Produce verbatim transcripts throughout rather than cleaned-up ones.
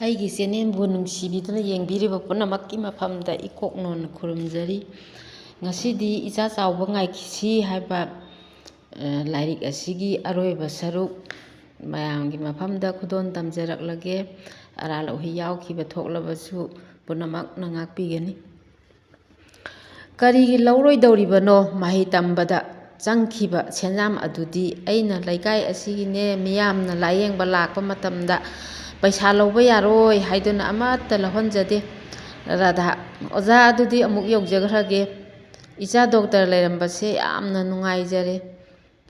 ꯑꯩꯒꯤ ꯆꯦꯅꯦꯜꯕꯨ ꯅꯨꯡꯁꯤꯕꯤꯗꯨꯅ ꯌꯦꯡꯕꯤꯔꯤꯕ ꯄꯨꯝꯅꯃꯛꯀꯤ ꯃꯐꯝꯗ ꯏꯀꯣꯛ ꯅꯣꯟꯅ ꯈꯨꯔꯨꯝꯖꯔꯤ꯫ ꯉꯁꯤꯗꯤ "ꯏꯆꯥ ꯆꯥꯎꯕ ꯉꯥꯏꯈꯤꯁꯤ" ꯍꯥꯏꯕ, ꯑ, ꯂꯥꯏꯔꯤꯛ ꯑꯁꯤꯒꯤ ꯑꯔꯣꯏꯕ ꯁꯔꯨꯛ ꯃꯌꯥꯝꯒꯤ ꯃꯐꯝꯗ ꯈꯨꯗꯣꯜ ꯇꯝꯖꯔꯛꯂꯒꯦ꯫ ꯑꯔꯥꯜ ꯑꯍꯣꯏ ꯌꯥꯎꯈꯤꯕ ꯊꯣꯛꯂꯕꯁꯨ ꯄꯨꯝꯅꯃꯛꯅ ꯉꯥꯛꯄꯤꯒꯅꯤ꯫ ꯀꯔꯤꯒꯤ ꯂꯧꯔꯣꯏꯗꯧꯔꯤꯕꯅꯣ? ꯃꯍꯩ ꯇꯝꯕꯗ ꯆꯪꯈꯤꯕ ꯁꯦꯟꯖꯥꯝ ꯑꯗꯨꯗꯤ ꯑꯩꯅ ꯂꯩꯀꯥꯏ ꯑꯁꯤꯒꯤꯅꯦ, ꯃꯤꯌꯥꯝꯅ ꯂꯥꯌꯦꯡꯕ ꯂꯥꯛꯄ ꯃꯇꯝꯗ ꯄꯩꯁꯥ ꯂꯧꯕ ꯌꯥꯔꯣꯏ ꯍꯥꯏꯗꯨꯅ ꯑꯃꯠꯇ ꯂꯧꯍꯟꯖꯗꯦ꯫ ꯔꯥꯙꯥ, "ꯑꯣꯖꯥ, ꯑꯗꯨꯗꯤ ꯑꯃꯨꯛ ꯌꯧꯖꯈ꯭ꯔꯒꯦ꯫ ꯏꯆꯥ ꯗꯣꯛꯇꯔ ꯂꯩꯔꯝꯕꯁꯦ ꯌꯥꯝꯅ ꯅꯨꯡꯉꯥꯏꯖꯔꯦ꯫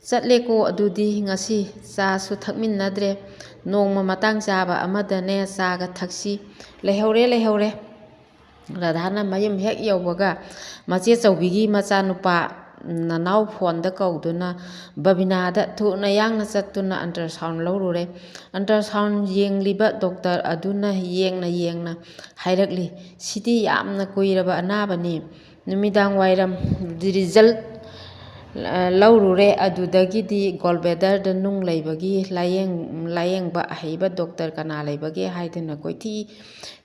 ꯆꯠꯂꯦꯀꯣ, ꯑꯗꯨꯗꯤ ꯉꯁꯤ ꯆꯥꯁꯨ ꯊꯛꯃꯤꯟꯅꯗ꯭ꯔꯦ꯫ ꯅꯣꯡꯃ ꯃꯇꯥꯡ ꯆꯥꯕ ꯑꯃꯗꯅꯦ ꯆꯥꯒ ꯊꯛꯁꯤ꯫ ꯂꯩꯍꯧꯔꯦ, ꯂꯩꯍꯧꯔꯦ꯫" ꯔꯥꯙꯥꯅ ꯃꯌꯨꯝ ꯍꯦꯛ ꯌꯧꯕꯒ ꯃꯆꯦ ꯆꯧꯕꯤꯒꯤ ꯃꯆꯥꯅꯨꯄꯥ ꯅꯅꯥꯎ ꯐꯣꯟꯗ ꯀꯧꯗꯨꯅ ꯕꯕꯤꯅꯥꯗ ꯊꯨꯅ ꯌꯥꯡꯅ ꯆꯠꯇꯨꯅ ultrasound ꯂꯧꯔꯨꯔꯦ꯫ Ultrasound ꯌꯦꯡꯂꯤꯕ ꯗꯣꯛꯇꯔ ꯑꯗꯨꯅ ꯌꯦꯡꯅ ꯌꯦꯡꯅ ꯍꯥꯏꯔꯛꯂꯤ, "ꯁꯤꯗꯤ ꯌꯥꯝꯅ ꯀꯨꯏꯔꯕ ꯑꯅꯥꯕꯅꯤ꯫ ꯅꯨꯃꯤꯗꯥꯡ ꯋꯥꯏꯔꯝ result, ꯑ, ꯂꯧꯔꯨꯔꯦ꯫ ꯑꯗꯨꯗꯒꯤꯗꯤ gallbladderꯗ ꯅꯨꯡ ꯂꯩꯕꯒꯤ ꯂꯥꯌꯦꯡ-, ꯂꯥꯌꯦꯡꯕ ꯑꯍꯩꯕ ꯗꯣꯛꯇꯔ ꯀꯅꯥ ꯂꯩꯕꯒꯦ ꯍꯥꯏꯗꯨꯅ ꯀꯣꯏꯊꯤ,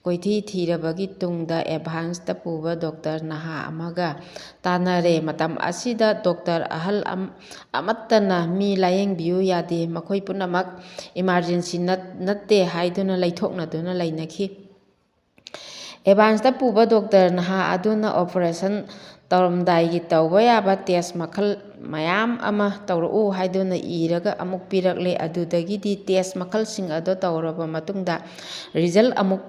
ꯀꯣꯏꯊꯤ ꯊꯤꯔꯕꯒꯤ ꯇꯨꯡꯗ advanceꯇ ꯄꯨꯕ ꯗꯣꯛꯇꯔ ꯅꯍꯥ ꯑꯃꯒ ꯇꯥꯟꯅꯔꯦ꯫ ꯃꯇꯝ ꯑꯁꯤꯗ ꯗꯣꯛꯇꯔ ꯑꯍꯜ ꯑꯝ-, ꯑꯃꯠꯇꯅ ꯃꯤ ꯂꯥꯌꯦꯡꯕꯤꯌꯨ ꯌꯥꯗꯦ꯫ ꯃꯈꯣꯏ ꯄꯨꯝꯅꯃꯛ emergency ꯅꯠ-, ꯅꯠꯇꯦ ꯍꯥꯏꯗꯨꯅ ꯂꯩꯊꯣꯛꯅꯗꯨꯅ ꯂꯩꯅꯈꯤ꯫" Advanceꯇ ꯄꯨꯕ ꯗꯣꯛꯇꯔ ꯅꯍꯥ ꯑꯗꯨꯅ operation ꯇꯧꯔꯝꯗꯥꯏꯒꯤ ꯇꯧꯕ ꯌꯥꯕ test ꯃꯈꯜ ꯃꯌꯥꯝ ꯑꯃ ꯇꯧꯔꯛꯎ ꯍꯥꯏꯗꯨꯅ ꯏꯔꯒ ꯑꯃꯨꯛ ꯄꯤꯔꯛꯂꯦ꯫ ꯑꯗꯨꯗꯒꯤꯗꯤ test ꯃꯈꯜꯁꯤꯡ ꯑꯗꯨ ꯇꯧꯔꯕ ꯃꯇꯨꯡꯗ result ꯑꯃꯨꯛ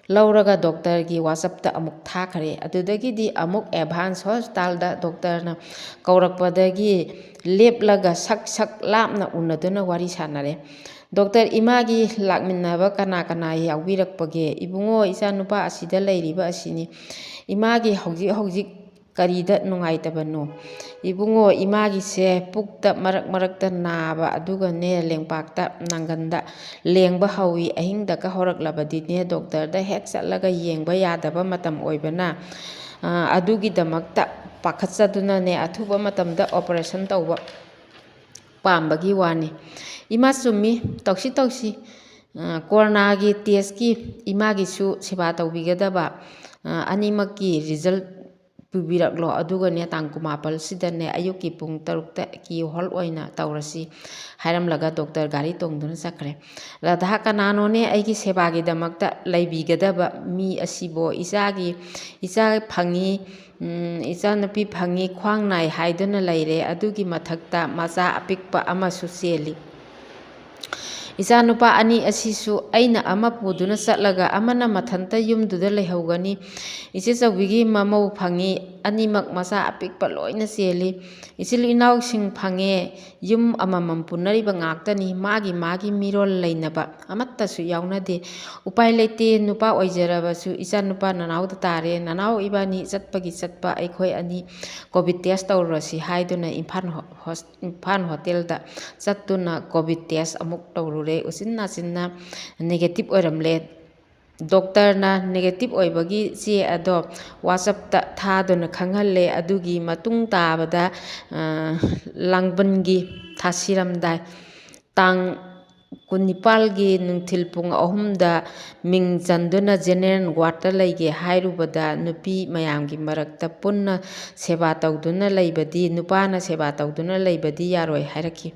ꯂꯧꯔꯒ ꯗꯣꯛꯇꯔꯒꯤ WhatsAppꯇ ꯑꯃꯨꯛ ꯊꯥꯈꯔꯦ꯫ ꯑꯗꯨꯗꯒꯤꯗꯤ ꯑꯃꯨꯛ advance hospitalꯗ ꯗꯣꯛꯇꯔꯅ ꯀꯧꯔꯛꯄꯗꯒꯤ ꯂꯦꯞꯂꯒ ꯁꯛ ꯁꯛ ꯂꯥꯞꯅ ꯎꯅꯗꯨꯅ ꯋꯥꯔꯤ ꯁꯥꯟꯅꯔꯦ꯫ "ꯗꯣꯛꯇꯔ, ꯏꯃꯥꯒꯤ ꯂꯥꯛꯃꯤꯟꯅꯕ ꯀꯅꯥ ꯀꯅꯥ ꯌꯥꯎꯕꯤꯔꯛꯄꯒꯦ?" "ꯏꯕꯨꯡꯉꯣ, ꯏꯆꯥꯅꯨꯄꯥ ꯑꯁꯤꯗ ꯂꯩꯔꯤꯕ ꯑꯁꯤꯅꯤ꯫ ꯏꯃꯥꯒꯤ ꯍꯧꯖꯤꯛ ꯍꯧꯖꯤꯛ ꯀꯔꯤꯗ ꯅꯨꯡꯉꯥꯏꯇꯕꯅꯣ?" "ꯏꯕꯨꯡꯉꯣ, ꯏꯃꯥꯒꯤꯁꯦ ꯄꯨꯛꯇ ꯃꯔꯛ ꯃꯔꯛꯇ ꯅꯥꯕ, ꯑꯗꯨꯒꯅꯦ ꯂꯦꯡꯄꯥꯛꯇ ꯅꯥꯡꯒꯟꯗ ꯂꯦꯡꯕ ꯍꯧꯏ꯫ ꯑꯍꯤꯡꯗꯒ ꯍꯧꯔꯛꯂꯕꯗꯤꯅꯦ ꯗꯣꯛꯇꯔꯗ ꯍꯦꯛ ꯆꯠꯂꯒ ꯌꯦꯡꯕ ꯌꯥꯗꯕ ꯃꯇꯝ ꯑꯣꯏꯕꯅ, ꯑ, ꯑꯗꯨꯒꯤꯗꯃꯛꯇ ꯄꯥꯈꯠꯆꯗꯨꯅꯅꯦ ꯑꯊꯨꯕ ꯃꯇꯝꯗ operation ꯇꯧꯕ ꯄꯥꯝꯕꯒꯤ ꯋꯥꯅꯤ꯫" "ꯏꯃꯥ ꯆꯨꯝꯃꯤ, ꯇꯧꯁꯤ ꯇꯧꯁꯤ꯫ ꯀꯣꯔꯣꯅꯥꯒꯤ ꯇꯦꯁꯀꯤ ꯏꯃꯥꯒꯤꯁꯨ ꯁꯦꯕꯥ ꯇꯧꯕꯤꯒꯗꯕ, ꯑꯅꯤꯃꯛꯀꯤ ꯔꯤꯖꯜ ꯄꯨꯕꯤꯔꯛꯂꯣ, ꯑꯗꯨꯒꯅꯦ, ꯇꯥꯡ ꯀꯨꯟꯃꯥꯄꯜꯁꯤꯗꯅꯦ, ꯑꯌꯨꯛꯀꯤ ꯄꯨꯡ ꯇꯔꯨꯛꯇ ꯀꯤꯌꯨ ꯍꯣꯜ ꯑꯣꯏꯅ ꯇꯧꯔꯁꯤ" ꯍꯥꯏꯔꯝꯂꯒ ꯗꯣꯛꯇꯔ ꯒꯥꯔꯤ ꯇꯣꯡꯗꯨꯅ ꯆꯠꯈ꯭ꯔꯦ꯫ "ꯔꯥꯙꯥ, ꯀꯅꯥꯅꯣꯅꯦ ꯑꯩꯒꯤ ꯁꯦꯕꯥꯒꯤꯗꯃꯛꯇ ꯂꯩꯕꯤꯒꯗꯕ ꯃꯤ ꯑꯁꯤꯕꯣ? ꯏꯆꯥꯒꯤ, ꯏꯆꯥ ꯐꯪꯉꯤ, ꯎꯝ, ꯏꯆꯥꯅꯨꯄꯤ ꯐꯪꯉꯤ, ꯈ꯭ꯋꯥꯡ ꯅꯥꯏ ꯍꯥꯏꯗꯨꯅ ꯂꯩꯔꯦ꯫ ꯑꯗꯨꯒꯤ ꯃꯊꯛꯇ ꯃꯆꯥ ꯑꯄꯤꯛꯄ ꯑꯃꯁꯨ ꯆꯦꯜꯂꯤ꯫ ꯏꯆꯥꯅꯨꯄꯥ ꯑꯅꯤ ꯑꯁꯤꯁꯨ ꯑꯩꯅ ꯑꯃ ꯄꯨꯗꯨꯅ ꯆꯠꯂꯒ ꯑꯃꯅ ꯃꯊꯟꯇ ꯌꯨꯝꯗꯨꯗ ꯂꯩꯍꯧꯒꯅꯤ꯫ ꯏꯆꯦ ꯆꯧꯕꯤꯒꯤ ꯃꯃꯧ ꯐꯪꯉꯤ, ꯑꯅꯤꯃꯛ ꯃꯆꯥ ꯑꯄꯤꯛꯄ ꯂꯣꯏꯅ ꯆꯦꯜꯂꯤ꯫ ꯏꯆꯤꯜ ꯏꯅꯥꯎꯁꯤꯡ ꯐꯪꯉꯦ, ꯌꯨꯝ ꯑꯃꯃꯝ ꯄꯨꯅꯔꯤꯕ ꯉꯥꯛꯇꯅꯤ, ꯃꯥꯒꯤ ꯃꯥꯒꯤ ꯃꯤꯔꯣꯜ ꯂꯩꯅꯕ ꯑꯃꯠꯇꯁꯨ ꯌꯥꯎꯅꯗꯦ꯫ ꯎꯄꯥꯏ ꯂꯩꯇꯦ, ꯅꯨꯄꯥ ꯑꯣꯏꯖꯔꯕꯁꯨ ꯏꯆꯥꯅꯨꯄꯥ ꯅꯅꯥꯎꯗ ꯇꯥꯔꯦ꯫ ꯅꯅꯥꯎ ꯏꯕꯥꯅꯤ ꯆꯠꯄꯒꯤ ꯆꯠꯄ, ꯑꯩꯈꯣꯏ ꯑꯅꯤ ꯀꯣꯚꯤꯠ ꯇꯦꯁ ꯇꯧꯔꯨꯔꯁꯤ" ꯍꯥꯏꯗꯨꯅ ꯏꯝꯐꯥꯜ ꯍꯣ-, ꯍꯣꯁ-, ꯏꯝꯐꯥꯜ ꯍꯣꯇꯦꯜꯗ ꯆꯠꯇꯨꯅ ꯀꯣꯚꯤꯠ ꯇꯦꯁ ꯑꯃꯨꯛ ꯇꯧꯔꯨꯔꯦ꯫ ꯎꯆꯤꯟ ꯅꯥꯆꯤꯟꯅ ꯅꯦꯒꯦꯇꯤꯚ ꯑꯣꯏꯔꯝꯂꯦ꯫ ꯗꯣꯛꯇꯔꯅ ꯅꯦꯒꯦꯇꯤꯚ ꯑꯣꯏꯕꯒꯤ ꯆꯦ ꯑꯗꯣ ꯋꯥꯆꯞꯇ ꯊꯥꯗꯨꯅ ꯈꯪꯍꯜꯂꯦ꯫ ꯑꯗꯨꯒꯤ ꯃꯇꯨꯡ ꯇꯥꯕꯗ, ꯑ, ꯂꯥꯡꯕꯟꯒꯤ ꯊꯥꯁꯤꯔꯝꯗꯥꯏ, ꯇꯥꯡ ꯀꯨꯟꯅꯤꯄꯥꯜꯒꯤ ꯅꯨꯡꯊꯤꯜ ꯄꯨꯡ ꯑꯍꯨꯝꯗ ꯃꯤꯡ ꯆꯟꯗꯨꯅ ꯖꯦꯅꯦꯔꯦꯜ ꯋꯥꯔꯗꯇ ꯂꯩꯒꯦ ꯍꯥꯏꯔꯨꯕꯗ, ꯅꯨꯄꯤ ꯃꯌꯥꯝꯒꯤ ꯃꯔꯛꯇ ꯄꯨꯟꯅ ꯁꯦꯕꯥ ꯇꯧꯗꯨꯅ ꯂꯩꯕꯗꯤ, ꯅꯨꯄꯥꯅ ꯁꯦꯕꯥ ꯇꯧꯗꯨꯅ ꯂꯩꯕꯗꯤ ꯌꯥꯔꯣꯏ ꯍꯥꯏꯔꯛꯈꯤ꯫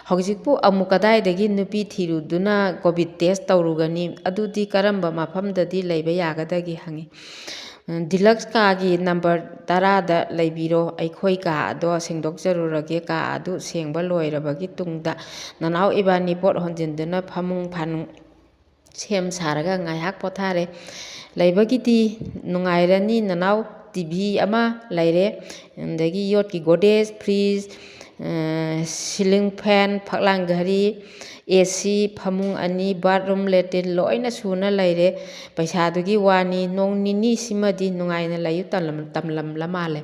"ꯍꯧꯖꯤꯛꯄꯨ ꯑꯃꯨꯛ ꯀꯗꯥꯏꯗꯒꯤ ꯅꯨꯄꯤ ꯊꯤꯔꯨꯗꯨꯅ ꯀꯣꯚꯤꯠ ꯇꯦꯁ ꯇꯧꯔꯨꯒꯅꯤ? ꯑꯗꯨꯗꯤ ꯀꯔꯝꯕ ꯃꯐꯝꯗꯗꯤ ꯂꯩꯕ ꯌꯥꯒꯗꯒꯦ?" ꯍꯪꯉꯤ꯫ "ꯗꯤꯂꯛꯁ ꯀꯥꯒꯤ ꯅꯝꯕꯔ ꯇꯔꯥꯗ ꯂꯩꯕꯤꯔꯣ, ꯑꯩꯈꯣꯏ ꯀꯥ ꯑꯗꯣ ꯁꯦꯡꯗꯣꯛꯆꯔꯨꯔꯒꯦ꯫ ꯀꯥ ꯑꯗꯨ ꯁꯦꯡꯕ ꯂꯣꯏꯔꯕꯒꯤ ꯇꯨꯡꯗ ꯅꯅꯥꯎ ꯏꯕꯥꯅꯤ ꯄꯣꯠ ꯍꯣꯟꯖꯤꯟꯗꯨꯅ ꯐꯃꯨꯡ ꯐꯥꯅꯨꯡ ꯁꯦꯝ ꯁꯥꯔꯒ ꯉꯥꯏꯍꯥꯛ ꯄꯣꯊꯥꯔꯦ꯫ ꯂꯩꯕꯒꯤꯗꯤ ꯅꯨꯡꯉꯥꯏꯔꯅꯤ ꯅꯅꯥꯎ, ꯇꯤ ꯚꯤ ꯑꯃ ꯂꯩꯔꯦ, ꯑꯗꯒꯤ ꯌꯣꯠꯀꯤ ꯒꯣꯗ꯭ꯔꯦꯖ, ꯐ꯭ꯔꯤꯖ, ꯁꯤꯂꯤꯡ ꯐꯦꯟ, ꯐꯛꯂꯥꯡ ꯘꯔꯤ, ꯑꯦ ꯁꯤ, ꯐꯃꯨꯡ ꯑꯅꯤ, ꯕꯥꯠꯔꯨꯝ, ꯂꯦꯇ꯭ꯔꯤꯟ ꯂꯣꯏꯅ ꯁꯨꯅ ꯂꯩꯔꯦ꯫ ꯄꯩꯁꯥꯗꯨꯒꯤ ꯋꯥꯅꯤ, ꯅꯣꯡ ꯅꯤꯅꯤꯁꯤꯃꯗꯤ ꯅꯨꯡꯉꯥꯏꯅ ꯂꯩꯌꯨ" ꯇꯝꯂꯝ-, ꯇꯝꯂꯝꯂ ꯃꯥꯜꯂꯦ꯫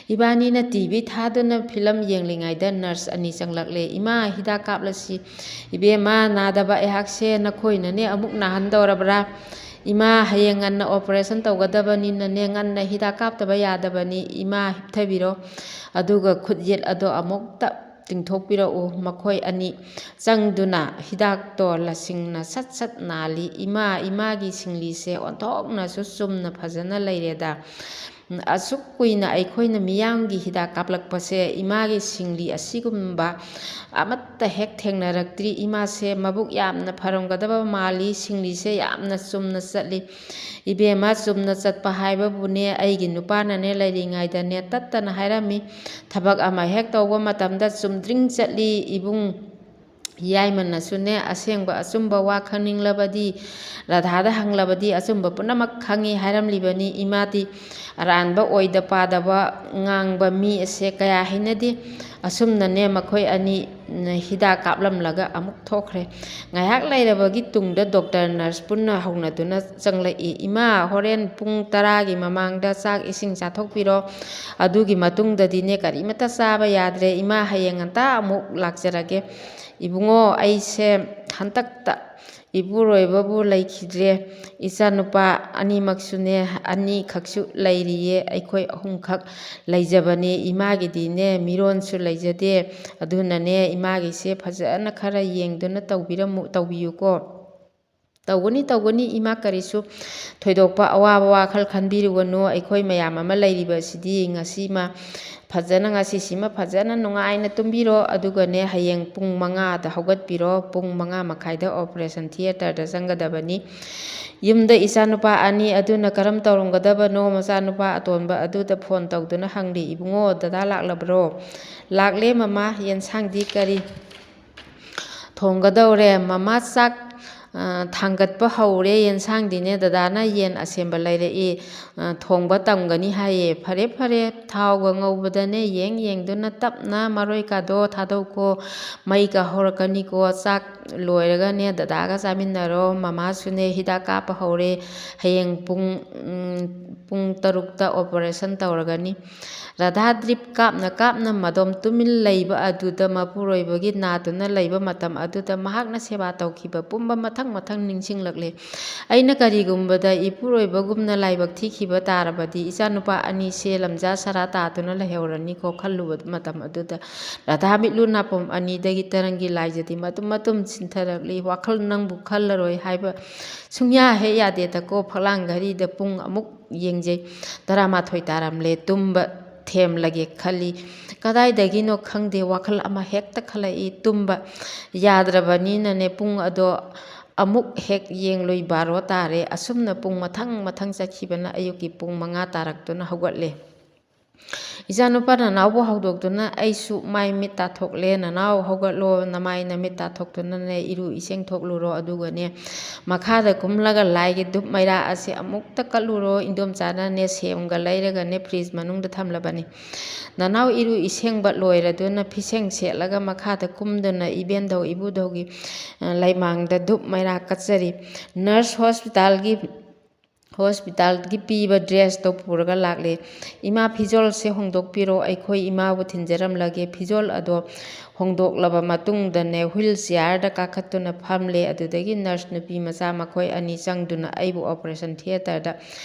ꯏꯕꯥꯅꯤꯅ ꯇꯤ ꯚꯤ ꯊꯥꯗꯨꯅ ꯐꯤꯂꯝ ꯌꯦꯡꯂꯤꯉꯩꯗ ꯅꯔꯁ ꯑꯅꯤ ꯆꯪꯂꯛꯂꯦ꯫ "ꯏꯃꯥ, ꯍꯤꯗꯥꯛ ꯀꯥꯞꯂꯁꯤ꯫ ꯏꯕꯦꯝꯃ, ꯅꯥꯗꯕ ꯑꯩꯍꯥꯛꯁꯦ ꯅꯈꯣꯏꯅꯅꯦ ꯑꯃꯨꯛ ꯅꯥꯍꯟꯗꯧꯔꯕ꯭ꯔꯥ? ꯏꯃꯥ, ꯍꯌꯦꯡ ꯉꯟꯅ ꯑꯣꯄꯔꯦꯁꯟ ꯇꯧꯒꯗꯕꯅꯤꯅꯅꯦ, ꯉꯟꯅ ꯍꯤꯗꯥꯛ ꯀꯥꯞꯇꯕ ꯌꯥꯗꯕꯅꯤ꯫ ꯏꯃꯥ, ꯍꯤꯞꯊꯕꯤꯔꯣ꯫ ꯑꯗꯨꯒ ꯈꯨꯠ ꯌꯦꯠ ꯑꯗꯣ ꯑꯃꯨꯛꯇ ꯇꯤꯡꯊꯣꯛꯄꯤꯔꯛꯎ꯫ ꯃꯈꯣꯏ ꯑꯅꯤ ꯆꯪꯗꯨꯅ ꯍꯤꯗꯥꯛꯇꯣ ꯂꯁꯤꯡꯅ ꯁꯠ ꯁꯠ ꯅꯥꯜꯂꯤ꯫ "ꯏꯃꯥ, ꯏꯃꯥꯒꯤ ꯁꯤꯡꯂꯤꯁꯦ ꯑꯣꯟꯊꯣꯛꯅꯁꯨ ꯆꯨꯝꯅ ꯐꯖꯅ ꯂꯩꯔꯦꯗ꯫ ꯑꯁꯨꯛ ꯀꯨꯏꯅ ꯑꯩꯈꯣꯏꯅ ꯃꯤꯌꯥꯝꯒꯤ ꯍꯤꯗꯥꯛ ꯀꯥꯞꯂꯛꯄꯁꯦ, ꯏꯃꯥꯒꯤ ꯁꯤꯡꯂꯤ ꯑꯁꯤꯒꯨꯝꯕ ꯑꯃꯠꯇ ꯍꯦꯛ ꯊꯦꯡꯅꯔꯛꯇ꯭ꯔꯤ꯫ ꯏꯃꯥꯁꯦ ꯃꯕꯨꯛ ꯌꯥꯝꯅ ꯐꯔꯝꯒꯗꯕ ꯃꯥꯜꯂꯤ꯫ ꯁꯤꯡꯂꯤꯁꯦ ꯌꯥꯝꯅ ꯆꯨꯝꯅ ꯆꯠꯂꯤ꯫ ꯏꯕꯦꯝꯃ, ꯆꯨꯝꯅ ꯆꯠꯄ ꯍꯥꯏꯕꯕꯨꯅꯦ, ꯑꯩꯒꯤ ꯅꯨꯄꯥꯅꯅꯦ ꯂꯩꯔꯤꯉꯩꯗꯅꯦ ꯇꯠꯇꯅ ꯍꯥꯏꯔꯝꯃꯤ, ꯊꯕꯛ ꯑꯃ ꯍꯦꯛ ꯇꯧꯕ ꯃꯇꯝꯗ ꯆꯨꯝꯗ꯭ꯔꯤꯡ ꯆꯠꯂꯤ ꯏꯕꯨꯡ꯫ ꯌꯥꯏꯃꯅꯁꯨꯅꯦ ꯑꯁꯦꯡꯕ ꯑꯆꯨꯝꯕ ꯋꯥ ꯈꯪꯅꯤꯡꯂꯕꯗꯤ, ꯔꯥꯙꯥꯗ ꯍꯪꯂꯕꯗꯤ ꯑꯆꯨꯝꯕ ꯄꯨꯝꯅꯃꯛ ꯈꯪꯉꯤ ꯍꯥꯏꯔꯝꯂꯤꯕꯅꯤ꯫ ꯏꯃꯥꯗꯤ ꯑꯔꯥꯟꯕ ꯑꯣꯏꯗ ꯄꯥꯗꯕ ꯉꯥꯡꯕ ꯃꯤ ꯑꯁꯦ ꯀꯌꯥ ꯍꯩꯅꯗꯦ"꯫ ꯑꯁꯨꯝꯅꯅꯦ ꯃꯈꯣꯏ ꯑꯅꯤ ꯍꯤꯗꯥꯛ ꯀꯥꯞꯂꯝꯂꯒ ꯑꯃꯨꯛ ꯊꯣꯛꯈ꯭ꯔꯦ꯫ ꯉꯥꯏꯍꯥꯛ ꯂꯩꯔꯕꯒꯤ ꯇꯨꯡꯗ ꯗꯣꯛꯇꯔ ꯅꯔꯁ ꯄꯨꯟꯅ ꯍꯧꯅꯗꯨꯅ ꯆꯪꯂꯛꯏ꯫ "ꯏꯃꯥ, ꯍꯣꯔꯦꯟ ꯄꯨꯡ ꯇꯔꯥꯒꯤ ꯃꯃꯥꯡꯗ ꯆꯥꯛ ꯏꯁꯤꯡ ꯆꯥꯊꯣꯛꯄꯤꯔꯣ꯫ ꯑꯗꯨꯒꯤ ꯃꯇꯨꯡꯗꯗꯤꯅꯦ ꯀꯔꯤꯃꯠꯇ ꯆꯥꯕ ꯌꯥꯗ꯭ꯔꯦ꯫ ꯏꯃꯥ, ꯍꯌꯦꯡ ꯉꯟꯇꯥ ꯑꯃꯨꯛ ꯂꯥꯛꯆꯔꯒꯦ"꯫ "ꯏꯕꯨꯡꯉꯣ, ꯑꯩꯁꯦ ꯍꯟꯗꯛꯇ ꯏꯄꯨꯔꯣꯏꯕꯕꯨ ꯂꯩꯈꯤꯗ꯭ꯔꯦ꯫ ꯏꯆꯥꯅꯨꯄꯥ ꯑꯅꯤꯃꯛꯁꯨꯅꯦ, ꯑꯅꯤꯈꯛꯁꯨ ꯂꯩꯔꯤꯌꯦ꯫ ꯑꯩꯈꯣꯏ ꯑꯍꯨꯝꯈꯛ ꯂꯩꯖꯕꯅꯦ꯫ ꯏꯃꯥꯒꯤꯗꯤꯅꯦ ꯃꯤꯔꯣꯟꯁꯨ ꯂꯩꯖꯗꯦ꯫ ꯑꯗꯨꯅꯅꯦ ꯏꯃꯥꯒꯤꯁꯦ ꯐꯖꯅ ꯈꯔ ꯌꯦꯡꯗꯨꯅ ꯇꯧꯕꯤꯔꯝꯃꯨ, ꯇꯧꯕꯤꯌꯨꯀꯣ"꯫ "ꯇꯧꯒꯅꯤ, ꯇꯧꯒꯅꯤ ꯏꯃꯥ, ꯀꯔꯤꯁꯨ ꯊꯣꯏꯗꯣꯛꯄ ꯑꯋꯥꯕ ꯋꯥꯈꯜ ꯈꯟꯕꯤꯔꯨꯒꯅꯨ꯫ ꯑꯩꯈꯣꯏ ꯃꯌꯥꯝ ꯑꯃ ꯂꯩꯔꯤꯕ ꯑꯁꯤꯗꯤ꯫ ꯉꯁꯤꯃ ꯐꯖꯅ, ꯉꯁꯤꯁꯤꯃ ꯐꯖꯅ ꯅꯨꯡꯉꯥꯏꯅ ꯇꯨꯝꯕꯤꯔꯣ꯫ ꯑꯗꯨꯒꯅꯦ, ꯍꯌꯦꯡ ꯄꯨꯡ ꯃꯉꯥꯗ ꯍꯧꯒꯠꯄꯤꯔꯣ꯫ ꯄꯨꯡ ꯃꯉꯥ ꯃꯈꯥꯏꯗ operation theatreꯗ ꯆꯪꯒꯗꯕꯅꯤ꯫ ꯌꯨꯝꯗ ꯏꯆꯥꯅꯨꯄꯥ ꯑꯅꯤ ꯑꯗꯨꯅ ꯀꯔꯝ ꯇꯧꯔꯝꯒꯗꯕꯅꯣ?" ꯃꯆꯥꯅꯨꯄꯥ ꯑꯇꯣꯟꯕ ꯑꯗꯨꯗ ꯐꯣꯟ ꯇꯧꯗꯨꯅ ꯍꯪꯂꯤ꯫ "ꯏꯕꯨꯡꯉꯣ, ꯗꯗꯥ ꯂꯥꯛꯂꯕ꯭ꯔꯣ?" "ꯂꯥꯛꯂꯦ ꯃꯃꯥ꯫ ꯌꯦꯟꯁꯥꯡꯗꯤ ꯀꯔꯤ ꯊꯣꯡꯒꯗꯧꯔꯦ?" "ꯃꯃꯥ, ꯆꯥꯛ, ꯑ, ꯊꯥꯡꯒꯠꯄ ꯍꯧꯔꯦ꯫ ꯌꯦꯟꯁꯥꯡꯗꯤꯅꯦ ꯗꯗꯥꯅ ꯌꯦꯟ ꯑꯁꯦꯝꯕ ꯂꯩꯔꯛꯏ, ꯑ, ꯊꯣꯡꯕ ꯇꯝꯒꯅꯤ ꯍꯥꯏꯌꯦ"꯫ "ꯐꯔꯦ, ꯐꯔꯦ"꯫ ꯊꯥꯎꯒ ꯉꯧꯕꯗꯅꯦ ꯌꯦꯡ ꯌꯦꯡꯗꯨꯅ ꯇꯞꯅ ꯃꯔꯣꯏꯒꯗꯣ ꯊꯥꯗꯧꯀꯣ꯫ ꯃꯩꯒ ꯍꯧꯔꯛꯀꯅꯤꯀꯣ꯫ ꯆꯥꯛ ꯂꯣꯏꯔꯒꯅꯦ ꯗꯗꯥꯒ ꯆꯥꯃꯤꯟꯅꯔꯣ꯫ ꯃꯃꯥꯁꯨꯅꯦ ꯍꯤꯗꯥꯛ ꯀꯥꯞꯄ ꯍꯧꯔꯦ꯫ ꯍꯌꯦꯡ ꯄꯨꯡ, ꯎꯝ, ꯄꯨꯡ ꯇꯔꯨꯛꯇ operation ꯇꯧꯔꯒꯅꯤ꯫ ꯔꯥꯙꯥ drip ꯀꯥꯞꯅ ꯀꯥꯞꯅ ꯃꯗꯣꯝ ꯇꯨꯃꯤꯟ ꯂꯩꯕ ꯑꯗꯨꯗ ꯃꯄꯨꯔꯣꯏꯕꯒꯤ ꯅꯥꯗꯨꯅ ꯂꯩꯕ ꯃꯇꯝ ꯑꯗꯨꯗ ꯃꯍꯥꯛꯅ ꯁꯦꯕꯥ ꯇꯧꯈꯤꯕ ꯄꯨꯝꯕ ꯃꯊꯪ ꯃꯊꯪ ꯅꯤꯡꯁꯤꯡꯂꯛꯂꯦ꯫ ꯑꯩꯅ ꯀꯔꯤꯒꯨꯝꯕꯗ ꯏꯄꯨꯔꯣꯏꯕꯒꯨꯝꯅ ꯂꯥꯏꯕꯛ ꯊꯤꯈꯤꯕ ꯇꯥꯔꯕꯗꯤ, ꯏꯆꯥꯅꯨꯄꯥ ꯑꯅꯤꯁꯦ ꯂꯝꯖꯥ ꯁꯔꯥ ꯇꯥꯗꯨꯅ ꯂꯩꯍꯧꯔꯅꯤꯀꯣ ꯈꯜꯂꯨꯕ ꯃꯇꯝ ꯑꯗꯨꯗ, ꯔꯥꯙꯥ ꯃꯤꯠꯂꯨ ꯅꯥꯄꯣꯝ ꯑꯅꯤꯗꯒꯤ ꯇꯔꯪꯒꯤ ꯂꯥꯏꯖꯗꯤ ꯃꯇꯨꯝ ꯃꯇꯨꯝ ꯆꯤꯟꯊꯔꯛꯂꯤ꯫ ꯋꯥꯈꯜ ꯅꯪꯕꯨ ꯈꯜꯂꯔꯣꯏ ꯍꯥꯏꯕ ꯁꯨꯡꯌꯥ ꯍꯦꯛ ꯌꯥꯗꯦꯗꯀꯣ꯫ ꯐꯛꯂꯥꯡ ꯘꯔꯤꯗ ꯄꯨꯡ ꯑꯃꯨꯛ ꯌꯦꯡꯖꯩ꯫ ꯇꯔꯥꯃꯥꯊꯣꯏ ꯇꯥꯔꯝꯂꯦ꯫ ꯇꯨꯝꯕ ꯊꯦꯝꯂꯒꯦ ꯈꯜꯂꯤ꯫ ꯀꯗꯥꯏꯗꯒꯤꯅꯣ ꯈꯪꯗꯦ, ꯋꯥꯈꯜ ꯑꯃ ꯍꯦꯛꯇ ꯈꯜꯂꯛꯏ꯫ ꯇꯨꯝꯕ ꯌꯥꯗ꯭ꯔꯕꯅꯤꯅꯅꯦ, ꯄꯨꯡ ꯑꯗꯣ ꯑꯃꯨꯛ ꯍꯦꯛ ꯌꯦꯡꯂꯨꯏ, ꯕꯥꯔꯣ ꯇꯥꯔꯦ꯫ ꯑꯁꯨꯝꯅ ꯄꯨꯡ ꯃꯊꯪ ꯃꯊꯪ ꯆꯠꯈꯤꯕꯅ ꯑꯌꯨꯛꯀꯤ ꯄꯨꯡ ꯃꯉꯥ ꯇꯥꯔꯛꯇꯨꯅ ꯍꯧꯒꯠꯂꯦ꯫ ꯏꯆꯥꯅꯨꯄꯥ ꯅꯅꯥꯎꯕꯨ ꯍꯧꯗꯣꯛꯇꯨꯅ ꯑꯩꯁꯨ ꯃꯥꯏ ꯃꯤꯠ ꯇꯥꯊꯣꯛꯂꯦ꯫ "ꯅꯅꯥꯎ, ꯍꯧꯒꯠꯂꯣ, ꯅꯃꯥꯏ ꯅꯃꯤꯠ ꯇꯥꯊꯣꯛꯇꯨꯅꯅꯦ, ꯏꯔꯨ ꯏꯁꯤꯡ ꯊꯣꯛꯂꯨꯔꯣ, ꯑꯗꯨꯒꯅꯦ ꯃꯈꯥꯗ ꯀꯨꯝꯂꯒ ꯂꯥꯏꯒꯤ ꯙꯨꯞ ꯃꯩꯔꯥ ꯑꯁꯤ ꯑꯃꯨꯛꯇ ꯀꯠꯂꯨꯔꯣ꯫ ꯏꯟꯗꯣꯝꯆꯥꯅꯅꯦ ꯁꯦꯝꯒ ꯂꯩꯔꯒꯅꯦ ꯐ꯭ꯔꯤꯖ ꯃꯅꯨꯡꯗ ꯊꯝꯂꯕꯅꯤ꯫ ꯅꯅꯥꯎ ꯏꯔꯨ ꯏꯁꯤꯡꯕ ꯂꯣꯏꯔꯗꯨꯅ ꯐꯤꯁꯦꯡ ꯁꯦꯠꯂꯒ ꯃꯈꯥꯗ ꯀꯨꯝꯗꯨꯅ ꯏꯕꯦꯟꯙꯧ ꯏꯕꯨꯙꯧꯒꯤ, ꯑ, ꯂꯩꯃꯥꯡꯗ ꯙꯨꯞ ꯃꯩꯔꯥ ꯀꯠꯆꯔꯤ꯫ ꯅꯔꯁ ꯍꯣꯁꯄꯤꯇꯥꯜꯒꯤ, ꯍꯣꯁꯄꯤꯇꯥꯜꯒꯤ ꯄꯤꯕ ꯗ꯭ꯔꯦꯁꯇꯣ ꯄꯨꯔꯒ ꯂꯥꯛꯂꯦ꯫ ꯏꯃꯥ, ꯐꯤꯖꯣꯜꯁꯦ ꯍꯣꯡꯗꯣꯛꯄꯤꯔꯣ, ꯑꯩꯈꯣꯏ ꯏꯃꯥꯕꯨ ꯊꯤꯟꯖꯔꯝꯂꯒꯦ꯫" ꯐꯤꯖꯣꯜ ꯑꯗꯣ ꯍꯣꯡꯗꯣꯛꯂꯕ ꯃꯇꯨꯡꯗꯅꯦ, ꯍ꯭ꯋꯤꯜ ꯆꯤꯌꯥꯔꯗ ꯀꯥꯈꯠꯇꯨꯅ ꯐꯝꯂꯦ꯫ ꯑꯗꯨꯗꯒꯤ ꯅꯔꯁ ꯅꯨꯄꯤ ꯃꯆꯥ ꯃꯈꯣꯏ ꯑꯅꯤ ꯆꯪꯗꯨꯅ ꯑꯩꯕꯨ ꯑꯣꯄꯔꯦꯁꯟ ꯊꯤꯌꯦꯇꯔꯗ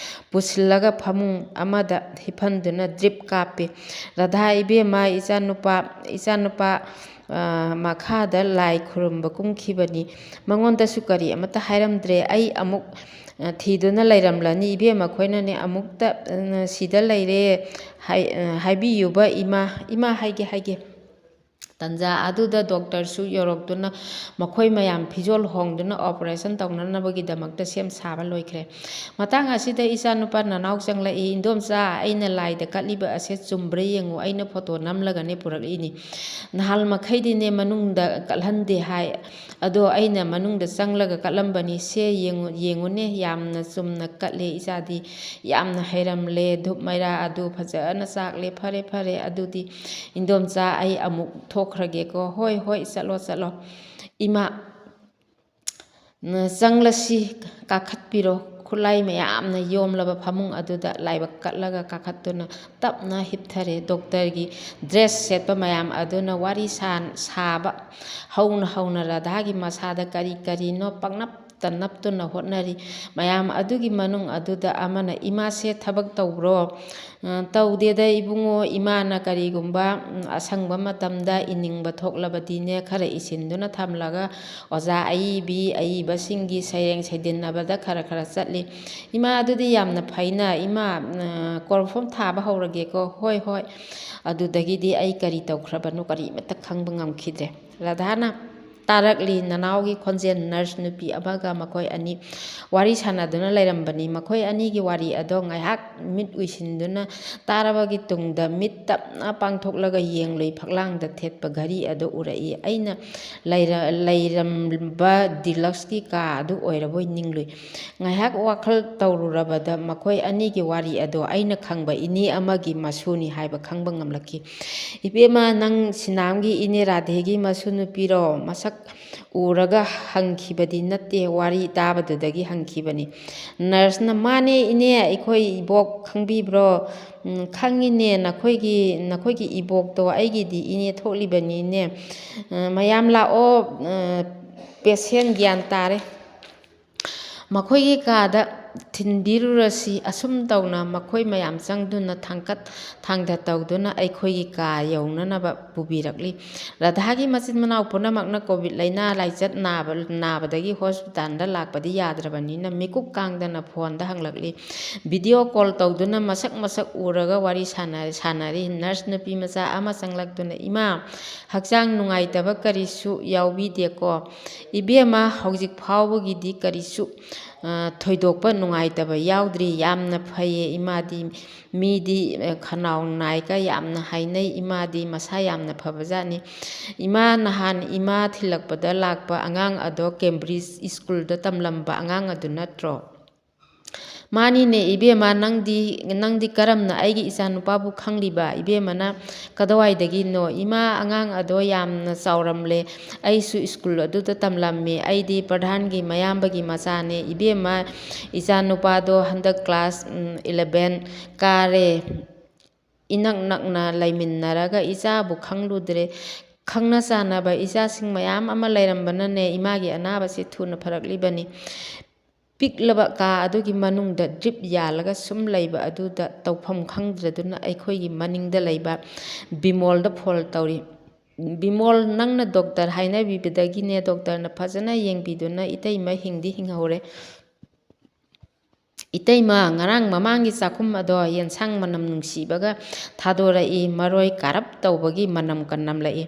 ꯄꯨꯁꯤꯜꯂꯒ ꯐꯃꯨꯡ ꯑꯃꯗ ꯍꯤꯞꯍꯟꯗꯨꯅ ꯗ꯭ꯔꯤꯞ ꯀꯥꯞꯄꯤ꯫ "ꯔꯥꯙꯥ ꯏꯕꯦꯝꯃ, ꯏꯆꯥꯅꯨꯄꯥ, ꯏꯆꯥꯅꯨꯄꯥ, ꯑ, ꯃꯈꯥꯗ ꯂꯥꯏ ꯈꯨꯔꯨꯝꯕ ꯀꯨꯝꯈꯤꯕꯅꯤ꯫ ꯃꯉꯣꯟꯗꯁꯨ ꯀꯔꯤ ꯑꯃꯠꯇ ꯍꯥꯏꯔꯝꯗ꯭ꯔꯦ꯫ ꯑꯩ ꯑꯃꯨꯛ, ꯑ, ꯊꯤꯗꯨꯅ ꯂꯩꯔꯝꯂꯅꯤ꯫ ꯏꯕꯦꯝꯃ ꯈꯣꯏꯅꯅꯦ ꯑꯃꯨꯛꯇ, ꯑ, ꯁꯤꯗ ꯂꯩꯔꯦ ꯍꯥꯏ-, ꯑ, ꯍꯥꯏꯕꯤꯌꯨꯕ ꯏꯃꯥ, ꯏꯃꯥ ꯍꯥꯏꯒꯦ, ꯍꯥꯏꯒꯦ꯫ ꯇꯟꯖꯥ ꯑꯗꯨꯗ ꯗꯣꯛꯇꯔꯁꯨ ꯌꯧꯔꯛꯇꯨꯅ ꯃꯈꯣꯏ ꯃꯌꯥꯝ ꯐꯤꯖꯣꯜ ꯍꯣꯡꯗꯨꯅ ꯑꯣꯄꯔꯦꯁꯟ ꯇꯧꯅꯅꯕꯒꯤꯗꯃꯛꯇ ꯁꯦꯝ ꯁꯥꯕ ꯂꯣꯏꯈ꯭ꯔꯦ꯫ ꯃꯇꯥꯡ ꯑꯁꯤꯗ ꯏꯆꯥꯅꯨꯄꯥ ꯅꯅꯥꯎ ꯆꯪꯂꯛꯏ꯫ "ꯏꯟꯗꯣꯝꯆꯥ, ꯑꯩꯅ ꯂꯥꯏꯗ ꯀꯠꯂꯤꯕ ꯑꯁꯦ ꯆꯨꯝꯕ꯭ꯔꯥ ꯌꯦꯡꯉꯨ, ꯑꯩꯅ ꯐꯣꯇꯣ ꯅꯝꯂꯒꯅꯦ ꯄꯨꯔꯛꯂꯤꯅꯤ꯫ ꯅꯍꯥꯟ ꯃꯈꯩꯗꯤꯅꯦ ꯃꯅꯨꯡꯗ ꯀꯠꯍꯟꯗꯦ ꯍꯥꯏ, ꯑꯗꯣ ꯑꯩꯅ ꯃꯅꯨꯡꯗ ꯆꯪꯂꯒ ꯀꯠꯂꯝꯕꯅꯤ꯫ ꯁꯦ ꯌꯦꯡꯉꯨ, ꯌꯦꯡꯉꯨꯅꯦ, ꯌꯥꯝꯅ ꯆꯨꯝꯅ ꯀꯠꯂꯦ꯫ ꯏꯆꯥꯗꯤ ꯌꯥꯝꯅ ꯍꯩꯔꯝꯂꯦ꯫ ꯙꯨꯞ ꯃꯩꯔꯥ ꯑꯗꯨ ꯐꯖꯅ ꯆꯥꯛꯂꯦ꯫ ꯐꯔꯦ, ꯐꯔꯦ, ꯑꯗꯨꯗꯤ ꯏꯟꯗꯣꯝꯆꯥ, ꯑꯩ ꯑꯃꯨꯛ ꯊꯣꯛꯈ꯭ꯔꯒꯦꯀꯣ꯫" "ꯍꯣꯏ, ꯍꯣꯏ, ꯆꯠꯂꯣ, ꯆꯠꯂꯣ꯫" "ꯏꯃꯥ, ꯆꯪꯂꯁꯤ, ꯀꯥꯈꯠꯄꯤꯔꯣ, ꯈꯨꯠꯂꯥꯏ ꯃꯌꯥꯝꯅ ꯌꯣꯝꯂꯕ ꯐꯃꯨꯡ ꯑꯗꯨꯗ ꯂꯥꯏꯕꯛ ꯀꯠꯂꯒ ꯀꯥꯈꯠꯇꯨꯅ ꯇꯞꯅ ꯍꯤꯞꯊꯔꯦ꯫ ꯗꯣꯛꯇꯔꯒꯤ dress ꯁꯦꯠꯄ ꯃꯌꯥꯝ ꯑꯗꯨꯅ ꯋꯥꯔꯤ ꯁꯥꯟ-, ꯁꯥꯕ ꯍꯧꯅ ꯍꯧꯅ ꯔꯥꯙꯥꯒꯤ ꯃꯁꯥꯗ ꯀꯔꯤ ꯀꯔꯤꯅꯣ ꯄꯪꯅꯞꯇ ꯅꯞꯇꯨꯅ ꯍꯣꯠꯅꯔꯤ꯫ ꯃꯌꯥꯝ ꯑꯗꯨꯒꯤ ꯃꯅꯨꯡ ꯑꯗꯨꯗ ꯑꯃꯅ, "ꯏꯃꯥꯁꯦ ꯊꯕꯛ ꯇꯧꯕ꯭ꯔꯣ?" "ꯑ, ꯇꯧꯗꯦꯗ ꯏꯕꯨꯡꯉꯣ, ꯏꯃꯥꯅ ꯀꯔꯤꯒꯨꯝꯕ, ꯎꯝ, ꯑꯁꯪꯕ ꯃꯇꯝꯗ ꯏꯅꯤꯡꯕ ꯊꯣꯛꯂꯕꯗꯤꯅꯦ, ꯈꯔ ꯏꯁꯤꯟꯗꯨꯅ ꯊꯝꯂꯒ ꯑꯣꯖꯥ ꯑꯏꯕꯤ ꯑꯏꯕꯁꯤꯡꯒꯤ ꯁꯩꯔꯦꯡ ꯁꯩꯗꯤꯟꯅꯕꯗ ꯈꯔ ꯈꯔ ꯆꯠꯂꯤ꯫" "ꯏꯃꯥ, ꯑꯗꯨꯗꯤ ꯌꯥꯝꯅ ꯐꯩꯅ꯫ ꯏꯃꯥ, ꯑ, ꯀ꯭ꯂꯣꯔꯣꯐꯣꯝ ꯊꯥꯕ ꯍꯧꯔꯒꯦꯀꯣ꯫" "ꯍꯣꯏ, ꯍꯣꯏ꯫" ꯑꯗꯨꯗꯒꯤꯗꯤ ꯑꯩ ꯀꯔꯤ ꯇꯧꯈ꯭ꯔꯕꯅꯣ ꯀꯔꯤꯃꯠꯇ ꯈꯪꯕ ꯉꯝꯈꯤꯗ꯭ꯔꯦ꯫ ꯔꯥꯙꯥꯅ ꯇꯥꯔꯛꯂꯤ꯫ ꯅꯅꯥꯎꯒꯤ ꯈꯣꯟꯖꯦꯜ꯫ Nurse ꯅꯨꯄꯤ ꯑꯃꯒ ꯃꯈꯣꯏ ꯑꯅꯤ ꯋꯥꯔꯤ ꯁꯥꯟꯅꯗꯨꯅ ꯂꯩꯔꯝꯕꯅꯤ꯫ ꯃꯈꯣꯏ ꯑꯅꯤꯒꯤ ꯋꯥꯔꯤ ꯑꯗꯣ ꯉꯥꯏꯍꯥꯛ ꯃꯤꯠ ꯎꯏꯁꯤꯟꯗꯨꯅ ꯇꯥꯔꯕꯒꯤ ꯇꯨꯡꯗ ꯃꯤꯠ ꯇꯞꯅ ꯄꯥꯡꯊꯣꯛꯂꯒ ꯌꯦꯡꯂꯨꯏ꯫ ꯐꯛꯂꯥꯡꯗ ꯊꯦꯠꯄ ꯘꯔꯤ ꯑꯗꯨ ꯎꯔꯛꯏ꯫ ꯑꯩꯅ ꯂꯩꯔ-, ꯂꯩꯔꯝꯕ ꯗꯤꯂꯛꯁꯀꯤ ꯀꯥ ꯑꯗꯨ ꯑꯣꯏꯔꯕꯣꯏ ꯅꯤꯡꯂꯨꯏ꯫ ꯉꯥꯏꯍꯥꯛ ꯋꯥꯈꯜ ꯇꯧꯔꯨꯔꯕꯗ ꯃꯈꯣꯏ ꯑꯅꯤꯒꯤ ꯋꯥꯔꯤ ꯑꯗꯣ ꯑꯩꯅ ꯈꯪꯕ ꯏꯅꯦ ꯑꯃꯒꯤ ꯃꯁꯨꯅꯤ ꯍꯥꯏꯕ ꯈꯪꯕ ꯉꯝꯂꯛꯈꯤ꯫ "ꯏꯕꯦꯝꯃ, ꯅꯪ ꯁꯤꯅꯥꯝꯒꯤ ꯏꯅꯦ ꯔꯥꯙꯦꯒꯤ ꯃꯁꯨ ꯅꯨꯄꯤꯔꯣ?" ꯃꯁꯛ ꯎꯔꯒ ꯍꯪꯈꯤꯕꯗꯤ ꯅꯠꯇꯦ, ꯋꯥꯔꯤ ꯇꯥꯕꯗꯨꯗꯒꯤ ꯍꯪꯈꯤꯕꯅꯤ꯫ Nurse ꯅ, "ꯃꯥꯅꯦ ꯏꯅꯦ, ꯑꯩꯈꯣꯏ ꯏꯕꯣꯛ ꯈꯪꯕꯤꯕ꯭ꯔꯣ?" "ꯎꯝ, ꯈꯪꯉꯤꯅꯦ, ꯅꯈꯣꯏꯒꯤ, ꯅꯈꯣꯏꯒꯤ ꯏꯕꯣꯛꯇꯣ ꯑꯩꯒꯤꯗꯤ ꯏꯅꯦ ꯊꯣꯛꯂꯤꯕꯅꯤꯅꯦ꯫ ꯑ, ꯃꯌꯥꯝ ꯂꯥꯛꯑꯣ, ꯑ, patient ꯒ꯭ꯌꯥꯟ ꯇꯥꯔꯦ꯫ ꯃꯈꯣꯏꯒꯤ ꯀꯥꯗ ꯊꯤꯟꯕꯤꯔꯨꯔꯁꯤ꯫" ꯑꯁꯨꯝ ꯇꯧꯅ ꯃꯈꯣꯏ ꯃꯌꯥꯝ ꯆꯪꯗꯨꯅ ꯊꯥꯡꯀꯠ ꯊꯥꯡꯗ ꯇꯧꯗꯨꯅ ꯑꯩꯈꯣꯏꯒꯤ ꯀꯥ ꯌꯧꯅꯅꯕ ꯄꯨꯕꯤꯔꯛꯂꯤ꯫ ꯔꯥꯙꯥꯒꯤ ꯃꯆꯤꯟ ꯃꯅꯥꯎ ꯄꯨꯝꯅꯃꯛꯅ COVID ꯂꯥꯏꯅꯥ ꯂꯥꯏꯆꯠ ꯅꯥꯕ, ꯅꯥꯕꯗꯒꯤ hospital ꯗ ꯂꯥꯛꯄꯗꯤ ꯌꯥꯗ꯭ꯔꯕꯅꯤꯅ ꯃꯤꯀꯨꯞ ꯀꯥꯡꯗꯅ phone ꯗ ꯍꯪꯂꯛꯂꯤ꯫ Video call ꯇꯧꯗꯨꯅ ꯃꯁꯛ ꯃꯁꯛ ꯎꯔꯒ ꯋꯥꯔꯤ ꯁꯥꯟꯅ-, ꯁꯥꯟꯅꯔꯤ꯫ Nurse ꯅꯨꯄꯤ ꯃꯆꯥ ꯑꯃ ꯆꯪꯂꯛꯇꯨꯅ, "ꯏꯃꯥ, ꯍꯛꯆꯥꯡ ꯅꯨꯡꯉꯥꯏꯇꯕ ꯀꯔꯤꯁꯨ ꯌꯥꯎꯕꯤꯗꯦꯀꯣ?" "ꯏꯕꯦꯝꯃ, ꯍꯧꯖꯤꯛ ꯐꯥꯎꯕꯒꯤꯗꯤ ꯀꯔꯤꯁꯨ, ꯑ, ꯊꯣꯏꯗꯣꯛꯄ ꯅꯨꯡꯉꯥꯏꯇꯕ ꯌꯥꯎꯗ꯭ꯔꯤ꯫ ꯌꯥꯝꯅ ꯐꯩꯌꯦ ꯏꯃꯥꯗꯤ꯫ ꯃꯤꯗꯤ, ꯑ, ꯈꯅꯥꯎ ꯅꯥꯏꯒ ꯌꯥꯝꯅ ꯍꯥꯏꯅꯩ꯫ ꯏꯃꯥꯗꯤ ꯃꯁꯥ ꯌꯥꯝꯅ ꯐꯕꯖꯥꯠꯅꯤ꯫ ꯏꯃꯥ, ꯅꯍꯥꯟ ꯏꯃꯥ ꯊꯤꯜꯂꯛꯄꯗ ꯂꯥꯛꯄ ꯑꯉꯥꯡ ꯑꯗꯣ Cambridge school ꯗ ꯇꯝꯂꯝꯕ ꯑꯉꯥꯡ ꯑꯗꯨ ꯅꯠꯇ꯭ꯔꯣ?" "ꯃꯥꯅꯤꯅꯦ ꯏꯕꯦꯝꯃ, ꯅꯪꯗꯤ, ꯅꯪꯗꯤ ꯀꯔꯝꯅ ꯑꯩꯒꯤ ꯏꯆꯥꯅꯨꯄꯥꯕꯨ ꯈꯪꯂꯤꯕ?" ꯏꯕꯦꯝꯃꯅ, "ꯀꯗꯥꯋꯥꯏꯗꯒꯤꯅꯣ? ꯏꯃꯥ, ꯑꯉꯥꯡ ꯑꯗꯣ ꯌꯥꯝꯅ ꯆꯥꯎꯔꯝꯂꯦ꯫ ꯑꯩꯁꯨ ꯁ꯭ꯀꯨꯜ ꯑꯗꯨꯗ ꯇꯝꯂꯝꯃꯤ꯫ ꯑꯩꯗꯤ ꯄ꯭ꯔꯙꯥꯟꯒꯤ ꯃꯌꯥꯝꯕꯒꯤ ꯃꯆꯥꯅꯦ ꯏꯕꯦꯝꯃ꯫ ꯏꯆꯥꯅꯨꯄꯥꯗꯣ ꯍꯟꯗꯛ ꯀ꯭ꯂꯥꯁ, ꯎꯝ, ꯏꯂꯚꯦꯟ ꯀꯥꯔꯦ꯫ ꯏꯅꯛ ꯅꯛꯅ ꯂꯩꯃꯤꯟꯅꯔꯒ ꯏꯆꯥꯕꯨ ꯈꯪꯂꯨꯗ꯭ꯔꯦ꯫ ꯈꯪꯅ ꯆꯥꯟꯅꯕ ꯏꯆꯥꯁꯤꯡ ꯃꯌꯥꯝ ꯑꯃ ꯂꯩꯔꯝꯕꯅꯅꯦ ꯏꯃꯥꯒꯤ ꯑꯅꯥꯕꯁꯤ ꯊꯨꯅ ꯐꯔꯛꯂꯤꯕꯅꯤ꯫ ꯄꯤꯛꯂꯕ ꯀꯥ ꯑꯗꯨꯒꯤ ꯃꯅꯨꯡꯗ ꯗ꯭ꯔꯤꯞ ꯌꯥꯜꯂꯒ ꯁꯨꯝ ꯂꯩꯕ ꯑꯗꯨꯗ ꯇꯧꯐꯝ ꯈꯪꯗ꯭ꯔꯗꯨꯅ ꯑꯩꯈꯣꯏꯒꯤ ꯃꯅꯤꯡꯗ ꯂꯩꯕ ꯕꯤꯃꯣꯜꯗ ꯐꯣꯟ ꯇꯧꯔꯤ꯫ "ꯕꯤꯃꯣꯜ, ꯅꯪꯅ ꯗꯣꯛꯇꯔ ꯍꯥꯏꯅꯕꯤꯕꯗꯒꯤꯅꯦ, ꯗꯣꯛꯇꯔꯅ ꯐꯖꯅ ꯌꯦꯡꯕꯤꯗꯨꯅ ꯏꯇꯩꯃ ꯍꯤꯡꯗꯤ ꯍꯤꯡꯍꯧꯔꯦ꯫ ꯏꯇꯩꯃ, ꯉꯔꯥꯡ ꯃꯃꯥꯡꯒꯤ ꯆꯥꯛꯈꯨꯝ ꯑꯗꯣ ꯌꯦꯟꯁꯥꯡ ꯃꯅꯝ ꯅꯨꯡꯁꯤꯕꯒ ꯊꯥꯗꯣꯔꯛꯏ, ꯃꯔꯣꯏ ꯀꯥꯔꯞ ꯇꯧꯕꯒꯤ ꯃꯅꯝꯒ ꯅꯝꯂꯛꯏ꯫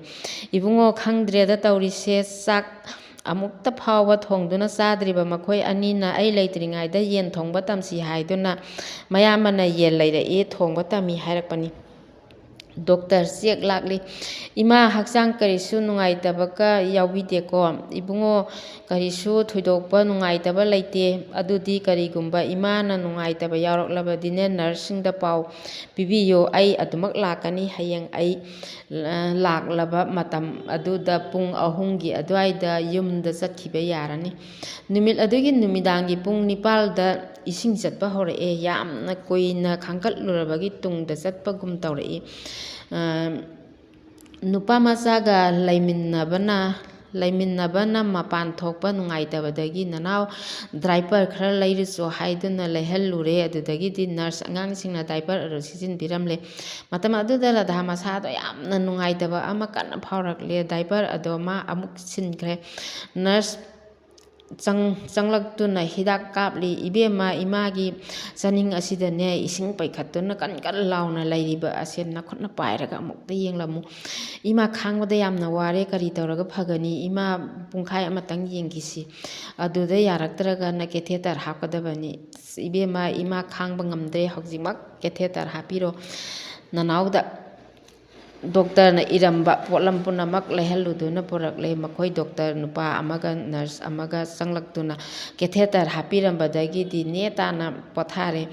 ꯏꯕꯨꯡꯉꯣ, ꯈꯪꯗ꯭ꯔꯦꯗ ꯇꯧꯔꯤꯁꯦ, ꯆꯥꯛ ꯑꯃꯨꯛꯇ ꯐꯥꯎꯕ ꯊꯣꯡꯗꯨꯅ ꯆꯥꯗ꯭ꯔꯤꯕ ꯃꯈꯣꯏ ꯑꯅꯤꯅ ꯑꯩ ꯂꯩꯇ꯭ꯔꯤꯉꯩꯗ ꯌꯦꯟ ꯊꯣꯡꯕ ꯇꯝꯁꯤ ꯍꯥꯏꯗꯨꯅ ꯃꯌꯥꯝꯕꯅ ꯌꯦꯟ ꯂꯩꯔꯛꯏ, ꯊꯣꯡꯕ ꯇꯝꯃꯤ ꯍꯥꯏꯔꯛꯄꯅꯤ꯫ ꯗꯣꯛꯇꯔ ꯆꯦꯛ ꯂꯥꯛꯂꯤ꯫ ꯏꯃꯥ, ꯍꯛꯆꯥꯡ ꯀꯔꯤꯁꯨ ꯅꯨꯡꯉꯥꯏꯇꯕꯒ ꯌꯥꯎꯕꯤꯗꯦꯀꯣ? ꯏꯕꯨꯡꯉꯣ, ꯀꯔꯤꯁꯨ ꯊꯣꯏꯗꯣꯛꯄ ꯅꯨꯡꯉꯥꯏꯇꯕ ꯂꯩꯇꯦ꯫ ꯑꯗꯨꯗꯤ ꯀꯔꯤꯒꯨꯝꯕ ꯏꯃꯥꯅ ꯅꯨꯡꯉꯥꯏꯇꯕ ꯌꯥꯎꯔꯛꯂꯕꯗꯤꯅꯦ, ꯅꯔꯁꯁꯤꯡꯗ ꯄꯥꯎ ꯄꯤꯕꯤꯌꯨ꯫ ꯑꯩ ꯑꯗꯨꯃꯛ ꯂꯥꯛꯀꯅꯤ꯫ ꯍꯌꯦꯡ ꯑꯩ, ꯑ, ꯂꯥꯛꯂꯕ ꯃꯇꯝ ꯑꯗꯨꯗ ꯄꯨꯡ ꯑꯍꯨꯝꯒꯤ ꯑꯗꯨꯋꯥꯏꯗ ꯌꯨꯝꯗ ꯆꯠꯈꯤꯕ ꯌꯥꯔꯅꯤ꯫ ꯅꯨꯃꯤꯠ ꯑꯗꯨꯒꯤ ꯅꯨꯃꯤꯗꯥꯡꯒꯤ ꯄꯨꯡ ꯅꯤꯄꯥꯜꯗ ꯏꯁꯤꯡ ꯆꯠꯄ ꯍꯧꯔꯛꯑꯦ꯫ ꯌꯥꯝꯅ ꯀꯨꯏꯅ ꯈꯥꯡꯒꯠꯂꯨꯔꯕꯒꯤ ꯇꯨꯡꯗ ꯆꯠꯄꯒꯨꯝ ꯇꯧꯔꯛꯏ꯫ ꯑ, ꯅꯨꯄꯥ ꯃꯆꯥꯒ ꯂꯩꯃꯤꯟꯅꯕꯅ, ꯂꯩꯃꯤꯟꯅꯕꯅ ꯃꯄꯥꯟ ꯊꯣꯛꯄ ꯅꯨꯡꯉꯥꯏꯇꯕꯗꯒꯤ, "ꯅꯅꯥꯎ diaper ꯈꯔ ꯂꯩꯔꯨꯆꯣ" ꯍꯥꯏꯗꯨꯅ ꯂꯩꯍꯜꯂꯨꯔꯦ꯫ ꯑꯗꯨꯗꯒꯤꯗꯤ ꯅꯔꯁ ꯑꯉꯥꯡꯁꯤꯡꯅ diaper ꯑꯗꯨ ꯁꯤꯖꯤꯟꯕꯤꯔꯝꯂꯦ꯫ ꯃꯇꯝ ꯑꯗꯨꯗ ꯔꯥꯙꯥ ꯃꯁꯥꯗꯣ ꯌꯥꯝꯅ ꯅꯨꯡꯉꯥꯏꯇꯕ ꯑꯃ ꯀꯟꯅ ꯐꯥꯎꯔꯛꯂꯦ꯫ Diaper ꯑꯗꯣ ꯃꯥ ꯑꯃꯨꯛ ꯁꯤꯟꯈ꯭ꯔꯦ꯫ ꯅꯔꯁ ꯆꯪ-, ꯆꯪꯂꯛꯇꯨꯅ ꯍꯤꯗꯥꯛ ꯀꯥꯞꯂꯤ꯫ "ꯏꯕꯦꯝꯃ, ꯏꯃꯥꯒꯤ ꯆꯅꯤꯡ ꯑꯁꯤꯗꯅꯦ, ꯏꯁꯤꯡ ꯄꯩꯈꯠꯇꯨꯅ ꯀꯟ ꯀꯟ ꯂꯥꯎꯅ ꯂꯩꯔꯤꯕ ꯑꯁꯦ ꯅꯈꯨꯠꯅ ꯄꯥꯏꯔꯒ ꯑꯃꯨꯛꯇ ꯌꯦꯡꯂꯝꯃꯨ꯫ ꯏꯃꯥ ꯈꯥꯡꯕꯗ ꯌꯥꯝꯅ ꯋꯥꯔꯦ, ꯀꯔꯤ ꯇꯧꯔꯒ ꯐꯒꯅꯤ? ꯏꯃꯥ ꯄꯨꯡꯈꯥꯏ ꯑꯃꯇꯪ ꯌꯦꯡꯈꯤꯁꯤ꯫ ꯑꯗꯨꯗ ꯌꯥꯔꯛꯇ꯭ꯔꯒꯅ catheter ꯍꯥꯞꯀꯗꯕꯅꯤ꯫ ꯏꯕꯦꯝꯃ, ꯏꯃꯥ ꯈꯥꯡꯕ ꯉꯝꯗ꯭ꯔꯦ, ꯍꯧꯖꯤꯛꯃꯛ catheter ꯍꯥꯞꯄꯤꯔꯣ ꯅꯅꯥꯎꯗ"꯫ ꯗꯣꯛꯇꯔꯅ ꯏꯔꯝꯕ ꯄꯣꯠꯂꯝ ꯄꯨꯝꯅꯃꯛ ꯂꯩꯍꯜꯂꯨꯗꯨꯅ ꯄꯨꯔꯛꯂꯦ꯫ ꯃꯈꯣꯏ ꯗꯣꯛꯇꯔ ꯅꯨꯄꯥ ꯑꯃꯒ ꯅꯔꯁ ꯑꯃꯒ ꯆꯪꯂꯛꯇꯨꯅ ꯀꯦꯊꯦꯇꯔ ꯍꯥꯞꯄꯤꯔꯝꯕꯗꯒꯤꯗꯤ ꯅꯦ ꯇꯥꯅ ꯄꯣꯊꯥꯔꯦ꯫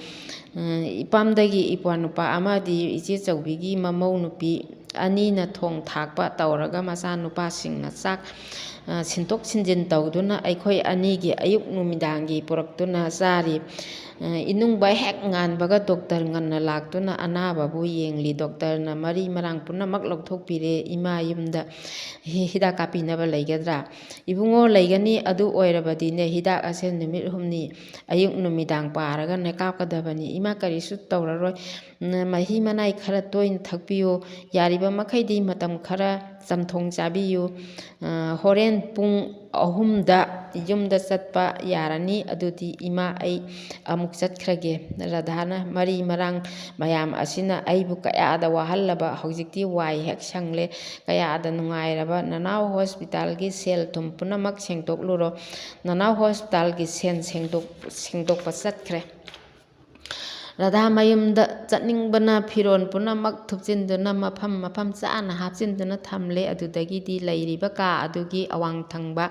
ꯏꯄꯥꯝꯗꯒꯤ ꯏꯄ꯭ꯋꯥ ꯅꯨꯄꯥ ꯑꯃꯗꯤ ꯏꯆꯦ ꯆꯧꯕꯤꯒꯤ ꯃꯃꯧ ꯅꯨꯄꯤ ꯑꯅꯤꯅ ꯊꯣꯡ ꯊꯥꯛꯄ ꯇꯧꯔꯒ ꯃꯆꯥꯅꯨꯄꯥꯁꯤꯡꯅ ꯆꯥꯛ, ꯑ, ꯁꯤꯟꯗꯣꯛ ꯁꯤꯟꯖꯤꯟ ꯇꯧꯗꯨꯅ ꯑꯩꯈꯣꯏ ꯑꯅꯤꯒꯤ ꯑꯌꯨꯛ ꯅꯨꯃꯤꯗꯥꯡꯒꯤ ꯄꯨꯔꯛꯇꯨꯅ ꯆꯥꯔꯤ꯫ ꯑ, ꯏꯅꯨꯡꯕ ꯍꯦꯛ ꯉꯥꯟꯕꯒ ꯗꯣꯛꯇꯔ ꯉꯟꯅ ꯂꯥꯛꯇꯨꯅ ꯑꯅꯥꯕꯕꯨ ꯌꯦꯡꯂꯤ꯫ ꯗꯣꯛꯇꯔꯅ ꯃꯔꯤ ꯃꯔꯥꯡ ꯄꯨꯝꯅꯃꯛ ꯂꯧꯊꯣꯛꯄꯤꯔꯦ꯫ "ꯏꯃꯥ ꯌꯨꯝꯗ ꯍꯤ-, ꯍꯤꯗꯥꯛ ꯀꯥꯞꯄꯤꯅꯕ ꯂꯩꯒꯗ꯭ꯔꯥ?" "ꯏꯕꯨꯡꯉꯣ, ꯂꯩꯒꯅꯤ꯫ ꯑꯗꯨ ꯑꯣꯏꯔꯕꯗꯤꯅꯦ, ꯍꯤꯗꯥꯛ ꯑꯁꯦ ꯅꯨꯃꯤꯠ ꯍꯨꯝꯅꯤ ꯑꯌꯨꯛ ꯅꯨꯃꯤꯗꯥꯡ ꯄꯥꯔꯒꯅꯦ ꯀꯥꯞꯀꯗꯕꯅꯤ꯫ ꯏꯃꯥ, ꯀꯔꯤꯁꯨ ꯇꯧꯔꯔꯣꯏ꯫ ꯎꯝ, ꯃꯍꯤ ꯃꯅꯥꯏ ꯈꯔ ꯇꯣꯏꯅ ꯊꯛꯄꯤꯌꯨ꯫ ꯌꯥꯔꯤꯕ ꯃꯈꯩꯗꯤ ꯃꯇꯝ ꯈꯔ ꯆꯝꯊꯣꯡ ꯆꯥꯕꯤꯌꯨ꯫ ꯑ, ꯍꯣꯔꯦꯟ ꯄꯨꯡ ꯑꯍꯨꯝꯗ ꯌꯨꯝꯗ ꯆꯠꯄ ꯌꯥꯔꯅꯤ꯫ ꯑꯗꯨꯗꯤ ꯏꯃꯥ, ꯑꯩ ꯑꯃꯨꯛ ꯆꯠꯈ꯭ꯔꯒꯦ꯫" ꯔꯥꯙꯥꯅ, "ꯃꯔꯤ ꯃꯔꯥꯡ ꯃꯌꯥꯝ ꯑꯁꯤꯅ ꯑꯩꯕꯨ ꯀꯌꯥꯗ ꯋꯥꯍꯜꯂꯕ, ꯍꯧꯖꯤꯛꯇꯤ ꯋꯥꯏ ꯍꯦꯛ ꯁꯪꯂꯦ꯫ ꯀꯌꯥꯗ ꯅꯨꯡꯉꯥꯏꯔꯕ꯫ ꯅꯅꯥꯎ ꯍꯣꯁꯄꯤꯇꯥꯜꯒꯤ ꯁꯦꯜ ꯊꯨꯝ ꯄꯨꯝꯅꯃꯛ ꯁꯦꯡꯗꯣꯛꯂꯨꯔꯣ꯫" ꯅꯅꯥꯎ ꯍꯣꯁꯄꯤꯇꯥꯜꯒꯤ ꯁꯦꯟ ꯁꯦꯡꯗꯣꯛ-, ꯁꯦꯡꯗꯣꯛꯄ ꯆꯠꯈ꯭ꯔꯦ꯫ ꯔꯥꯙꯥ ꯃꯌꯨꯝꯗ ꯆꯠꯅꯤꯡꯕꯅ ꯐꯤꯔꯣꯜ ꯄꯨꯝꯅꯃꯛ ꯊꯨꯞꯆꯤꯟꯗꯨꯅ ꯃꯐꯝ ꯃꯐꯝ ꯆꯥꯅ ꯍꯥꯞꯆꯤꯟꯗꯨꯅ ꯊꯝꯂꯦ꯫ ꯑꯗꯨꯗꯒꯤꯗꯤ ꯂꯩꯔꯤꯕ ꯀꯥ ꯑꯗꯨꯒꯤ ꯑꯋꯥꯡ ꯊꯪꯕ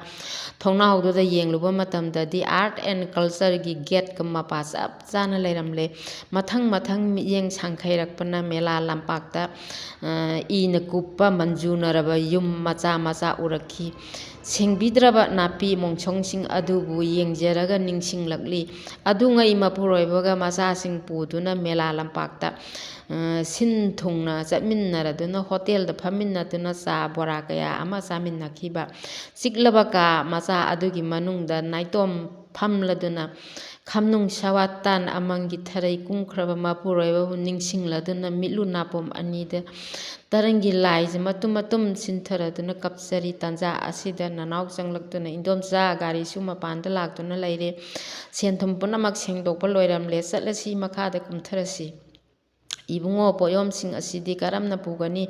ꯊꯣꯡꯅꯥꯎꯗꯨꯗ ꯌꯦꯡꯂꯨꯕ ꯃꯇꯝꯗꯗꯤ Art and Cultureꯒꯤ gateꯀ ꯃꯄꯥ ꯆꯞ ꯆꯥꯅ ꯂꯩꯔꯝꯂꯦ꯫ ꯃꯊꯪ ꯃꯊꯪ ꯃꯤꯠꯌꯦꯡ ꯁꯥꯡꯈꯩꯔꯛꯄꯅ ꯃꯦꯂꯥ ꯂꯝꯄꯥꯛꯇ, ꯑ, ꯏꯅ ꯀꯨꯞꯄ ꯃꯟꯖꯨꯅꯔꯕ ꯌꯨꯝ ꯃꯆꯥ ꯃꯆꯥ ꯎꯔꯛꯈꯤ꯫ ꯁꯦꯡꯕꯤꯗ꯭ꯔꯕ ꯅꯥꯄꯤ ꯃꯣꯡꯁꯣꯡꯁꯤꯡ ꯑꯗꯨꯕꯨ ꯌꯦꯡꯖꯔꯒ ꯅꯤꯡꯁꯤꯡꯂꯛꯂꯤ꯫ ꯑꯗꯨꯉꯩ ꯃꯄꯨꯔꯣꯏꯕꯒ ꯃꯆꯥꯁꯤꯡ ꯄꯨꯗꯨꯅ ꯃꯦꯂꯥ ꯂꯝꯄꯥꯛꯇ, ꯑ, ꯁꯤꯟ ꯊꯨꯡꯅ ꯆꯠꯃꯤꯟꯅꯔꯗꯨꯅ ꯍꯣꯇꯦꯜꯗ ꯐꯝꯃꯤꯟꯅꯗꯨꯅ ꯆꯥ ꯕꯣꯔꯥ ꯀꯌꯥ ꯑꯃ ꯆꯥꯃꯤꯟꯅꯈꯤꯕ꯫ ꯆꯤꯛꯂꯕ ꯀꯥ ꯃꯆꯥ ꯑꯗꯨꯒꯤ ꯃꯅꯨꯡꯗ ꯅꯥꯏꯇꯣꯝ ꯐꯝꯂꯗꯨꯅ ꯈꯝꯅꯨꯡ ꯁꯋꯥꯇꯥꯟ ꯑꯃꯪꯒꯤ ꯊꯔꯩ ꯀꯨꯝꯈ꯭ꯔꯕ ꯃꯄꯨꯔꯣꯏꯕꯕꯨ ꯅꯤꯡꯁꯤꯡꯂꯗꯨꯅ ꯃꯤꯠꯂꯨ ꯅꯥꯄꯣꯝ ꯑꯅꯤꯗ ꯇꯔꯪꯒꯤ ꯂꯥꯏꯁꯦ ꯃꯇꯨꯝ ꯃꯇꯨꯝ ꯁꯤꯟꯊꯔꯗꯨꯅ ꯀꯞꯆꯔꯤ꯫ ꯇꯥꯟꯖꯥ ꯑꯁꯤꯗ ꯅꯅꯥꯎ ꯆꯪꯂꯛꯇꯨꯅ, "ꯏꯟꯗꯣꯝꯆꯥ, ꯒꯥꯔꯤꯁꯨ ꯃꯄꯥꯟꯗ ꯂꯥꯛꯇꯨꯅ ꯂꯩꯔꯦ꯫ ꯁꯦꯟ ꯊꯨꯝ ꯄꯨꯝꯅꯃꯛ ꯁꯦꯡꯗꯣꯛꯄ ꯂꯣꯏꯔꯝꯂꯦ꯫ ꯆꯠꯂꯁꯤ, ꯃꯈꯥꯗ ꯀꯨꯝꯊꯔꯁꯤ꯫" "ꯏꯕꯨꯡꯉꯣ, ꯄꯣꯠꯌꯣꯝꯁꯤꯡ ꯑꯁꯤꯗꯤ ꯀꯔꯝꯅ ꯄꯨꯒꯅꯤ?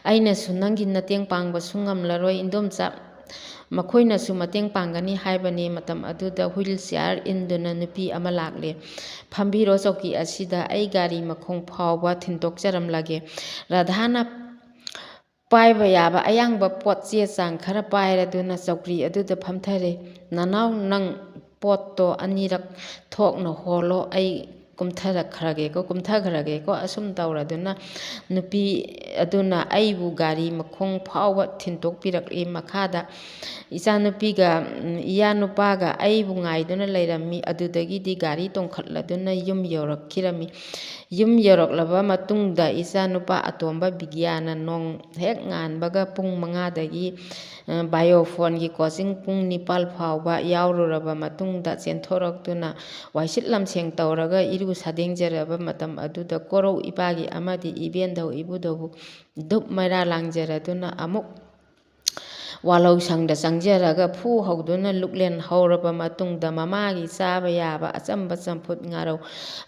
ꯑꯩꯅꯁꯨ ꯅꯪꯒꯤ ꯃꯇꯦꯡ ꯄꯥꯡꯕꯁꯨ ꯉꯝꯂꯔꯣꯏ, ꯏꯟꯗꯣꯝꯆꯥ꯫ ꯃꯈꯣꯏꯅꯁꯨ ꯃꯇꯦꯡ ꯄꯥꯡꯒꯅꯤ ꯍꯥꯏꯕꯅꯤ꯫" ꯃꯇꯝ ꯑꯗꯨꯗ wheelchair ꯏꯟꯗꯨꯅ ꯅꯨꯄꯤ ꯑꯃ ꯂꯥꯛꯂꯦ꯫ "ꯐꯝꯕꯤꯔꯣ ꯆꯧꯀꯤ ꯑꯁꯤꯗ, ꯑꯩ ꯒꯥꯔꯤ ꯃꯈꯣꯡ ꯐꯥꯎꯕ ꯊꯤꯟꯗꯣꯛꯆꯔꯝꯂꯒꯦ꯫" ꯔꯥꯙꯥꯅ ꯄꯥꯏꯕ ꯌꯥꯕ ꯑꯌꯥꯡꯕ ꯄꯣꯠ ꯆꯦ ꯆꯥꯡ ꯈꯔ ꯄꯥꯏꯔꯗꯨꯅ ꯆꯧꯀ꯭ꯔꯤ ꯑꯗꯨꯗ ꯐꯝꯊꯔꯦ꯫ "ꯅꯅꯥꯎ, ꯅꯪ ꯄꯣꯠꯇꯣ ꯑꯅꯤꯔꯛ ꯊꯣꯛꯅ ꯍꯣꯜꯂꯣ, ꯑꯩ ꯀꯨꯝꯊꯔꯛꯈ꯭ꯔꯒꯦꯀꯣ, ꯀꯨꯝꯊꯈ꯭ꯔꯒꯦꯀꯣ꯫" ꯑꯁꯨꯝ ꯇꯧꯔꯗꯨꯅ ꯅꯨꯄꯤ ꯑꯗꯨꯅ ꯑꯩꯕꯨ ꯒꯥꯔꯤ ꯃꯈꯣꯡ ꯐꯥꯎꯕ ꯊꯤꯟꯗꯣꯛꯄꯤꯔꯛꯂꯤ꯫ ꯃꯈꯥꯗ ꯏꯆꯥꯅꯨꯄꯤꯒ, ꯎꯝ, ꯏꯌꯥꯅꯨꯄꯥꯒ ꯑꯩꯕꯨ ꯉꯥꯏꯗꯨꯅ ꯂꯩꯔꯝꯃꯤ꯫ ꯑꯗꯨꯗꯒꯤꯗꯤ ꯒꯥꯔꯤ ꯇꯣꯡꯈꯠꯂꯗꯨꯅ ꯌꯨꯝ ꯌꯧꯔꯛꯈꯤꯔꯝꯃꯤ꯫ ꯌꯨꯝ ꯌꯧꯔꯛꯂꯕ ꯃꯇꯨꯡꯗ ꯏꯆꯥꯅꯨꯄꯥ ꯑꯇꯣꯝꯕ ꯕꯤꯒ꯭ꯌꯥꯅ ꯅꯣꯡ ꯍꯦꯛ ꯉꯥꯟꯕꯒ ꯄꯨꯡ ꯃꯉꯥꯗꯒꯤ, ꯑ, ꯕꯥꯏꯑꯣꯐꯣꯟꯒꯤ ꯀꯣꯆꯤꯡ ꯄꯨꯡ ꯅꯤꯄꯥꯜ ꯐꯥꯎꯕ ꯌꯥꯎꯔꯨꯔꯕ ꯃꯇꯨꯡꯗ ꯆꯦꯟꯊꯣꯔꯛꯇꯨꯅ ꯋꯥꯏꯁꯤꯠ ꯂꯝꯁꯦꯡ ꯇꯧꯔꯒ ꯏꯔꯨ ꯁꯥꯗꯦꯡꯖꯔꯕ ꯃꯇꯝ ꯑꯗꯨꯗ ꯀꯣꯔꯧ ꯏꯄꯥꯒꯤ ꯑꯃꯗꯤ ꯏꯕꯦꯟꯙꯧ ꯏꯕꯨꯙꯧꯕꯨ ꯙꯨꯞ ꯃꯩꯔꯥ ꯂꯥꯡꯖꯔꯗꯨꯅ ꯑꯃꯨꯛ ꯋꯥꯂꯧ ꯁꯪꯗ ꯆꯪꯖꯔꯒ ꯐꯨ ꯍꯧꯗꯨꯅ ꯂꯨꯛꯂꯦꯟ ꯍꯧꯔꯕ ꯃꯇꯨꯡꯗ ꯃꯃꯥꯒꯤ ꯆꯥꯕ ꯌꯥꯕ ꯑꯆꯝꯕ ꯆꯝꯐꯨꯠ ꯉꯥꯔꯧ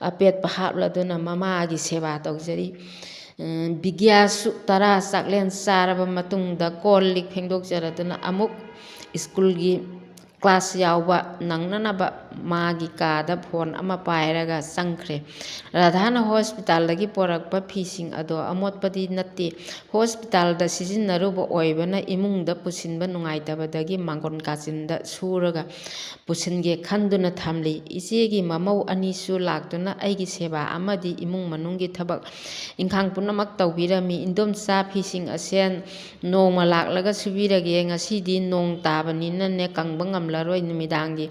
ꯑꯄꯦꯠꯄ ꯍꯥꯞꯂꯗꯨꯅ ꯃꯃꯥꯒꯤ ꯁꯦꯕꯥ ꯇꯧꯖꯔꯤ꯫ ꯎꯝ, ꯕꯤꯒ꯭ꯌꯥꯁꯨ ꯇꯔꯥ ꯆꯥꯛꯂꯦꯟ ꯆꯥꯔꯕ ꯃꯇꯨꯡꯗ ꯀꯣꯜ ꯂꯤꯛ ꯐꯦꯡꯗꯣꯛꯆꯔꯗꯨꯅ ꯑꯃꯨꯛ ꯁ꯭ꯀꯨꯜꯒꯤ ꯀ꯭ꯂꯥꯁ ꯌꯥꯎꯕ ꯅꯪꯅꯅꯕ ꯃꯥꯒꯤ ꯀꯥꯗ ꯐꯣꯟ ꯑꯃ ꯄꯥꯏꯔꯒ ꯆꯪꯈ꯭ꯔꯦ꯫ ꯔꯥꯙꯥꯅ ꯍꯣꯁꯄꯤꯇꯥꯜꯗꯒꯤ ꯄꯣꯔꯛꯄ ꯐꯤꯁꯤꯡ ꯑꯗꯣ ꯑꯃꯣꯠꯄꯗꯤ ꯅꯠꯇꯦ, ꯍꯣꯁꯄꯤꯇꯥꯜꯗ ꯁꯤꯖꯤꯟꯅꯔꯨꯕ ꯑꯣꯏꯕꯅ ꯏꯃꯨꯡꯗ ꯄꯨꯁꯤꯟꯕ ꯅꯨꯡꯉꯥꯏꯇꯕꯗꯒꯤ ꯃꯥꯡꯒꯣꯟ ꯀꯥꯆꯤꯟꯗ ꯁꯨꯔꯒ ꯄꯨꯁꯤꯟꯒꯦ ꯈꯟꯗꯨꯅ ꯊꯝꯂꯤ꯫ ꯏꯆꯦꯒꯤ ꯃꯃꯧ ꯑꯅꯤꯁꯨ ꯂꯥꯛꯇꯨꯅ ꯑꯩꯒꯤ ꯁꯦꯕꯥ ꯑꯃꯗꯤ ꯏꯃꯨꯡ ꯃꯅꯨꯡꯒꯤ ꯊꯕꯛ ꯏꯪꯈꯥꯡ ꯄꯨꯝꯅꯃꯛ ꯇꯧꯕꯤꯔꯝꯃꯤ꯫ "ꯏꯟꯗꯣꯝꯆꯥ, ꯐꯤꯁꯤꯡ ꯑꯁꯦ ꯅꯣꯡꯃ ꯂꯥꯛꯂꯒ ꯁꯨꯕꯤꯔꯒꯦ꯫ ꯉꯁꯤꯗꯤ ꯅꯣꯡ ꯇꯥꯕꯅꯤꯅꯅꯦ, ꯀꯪꯕ ꯉꯝꯂꯔꯣꯏ꯫ ꯅꯨꯃꯤꯗꯥꯡꯒꯤ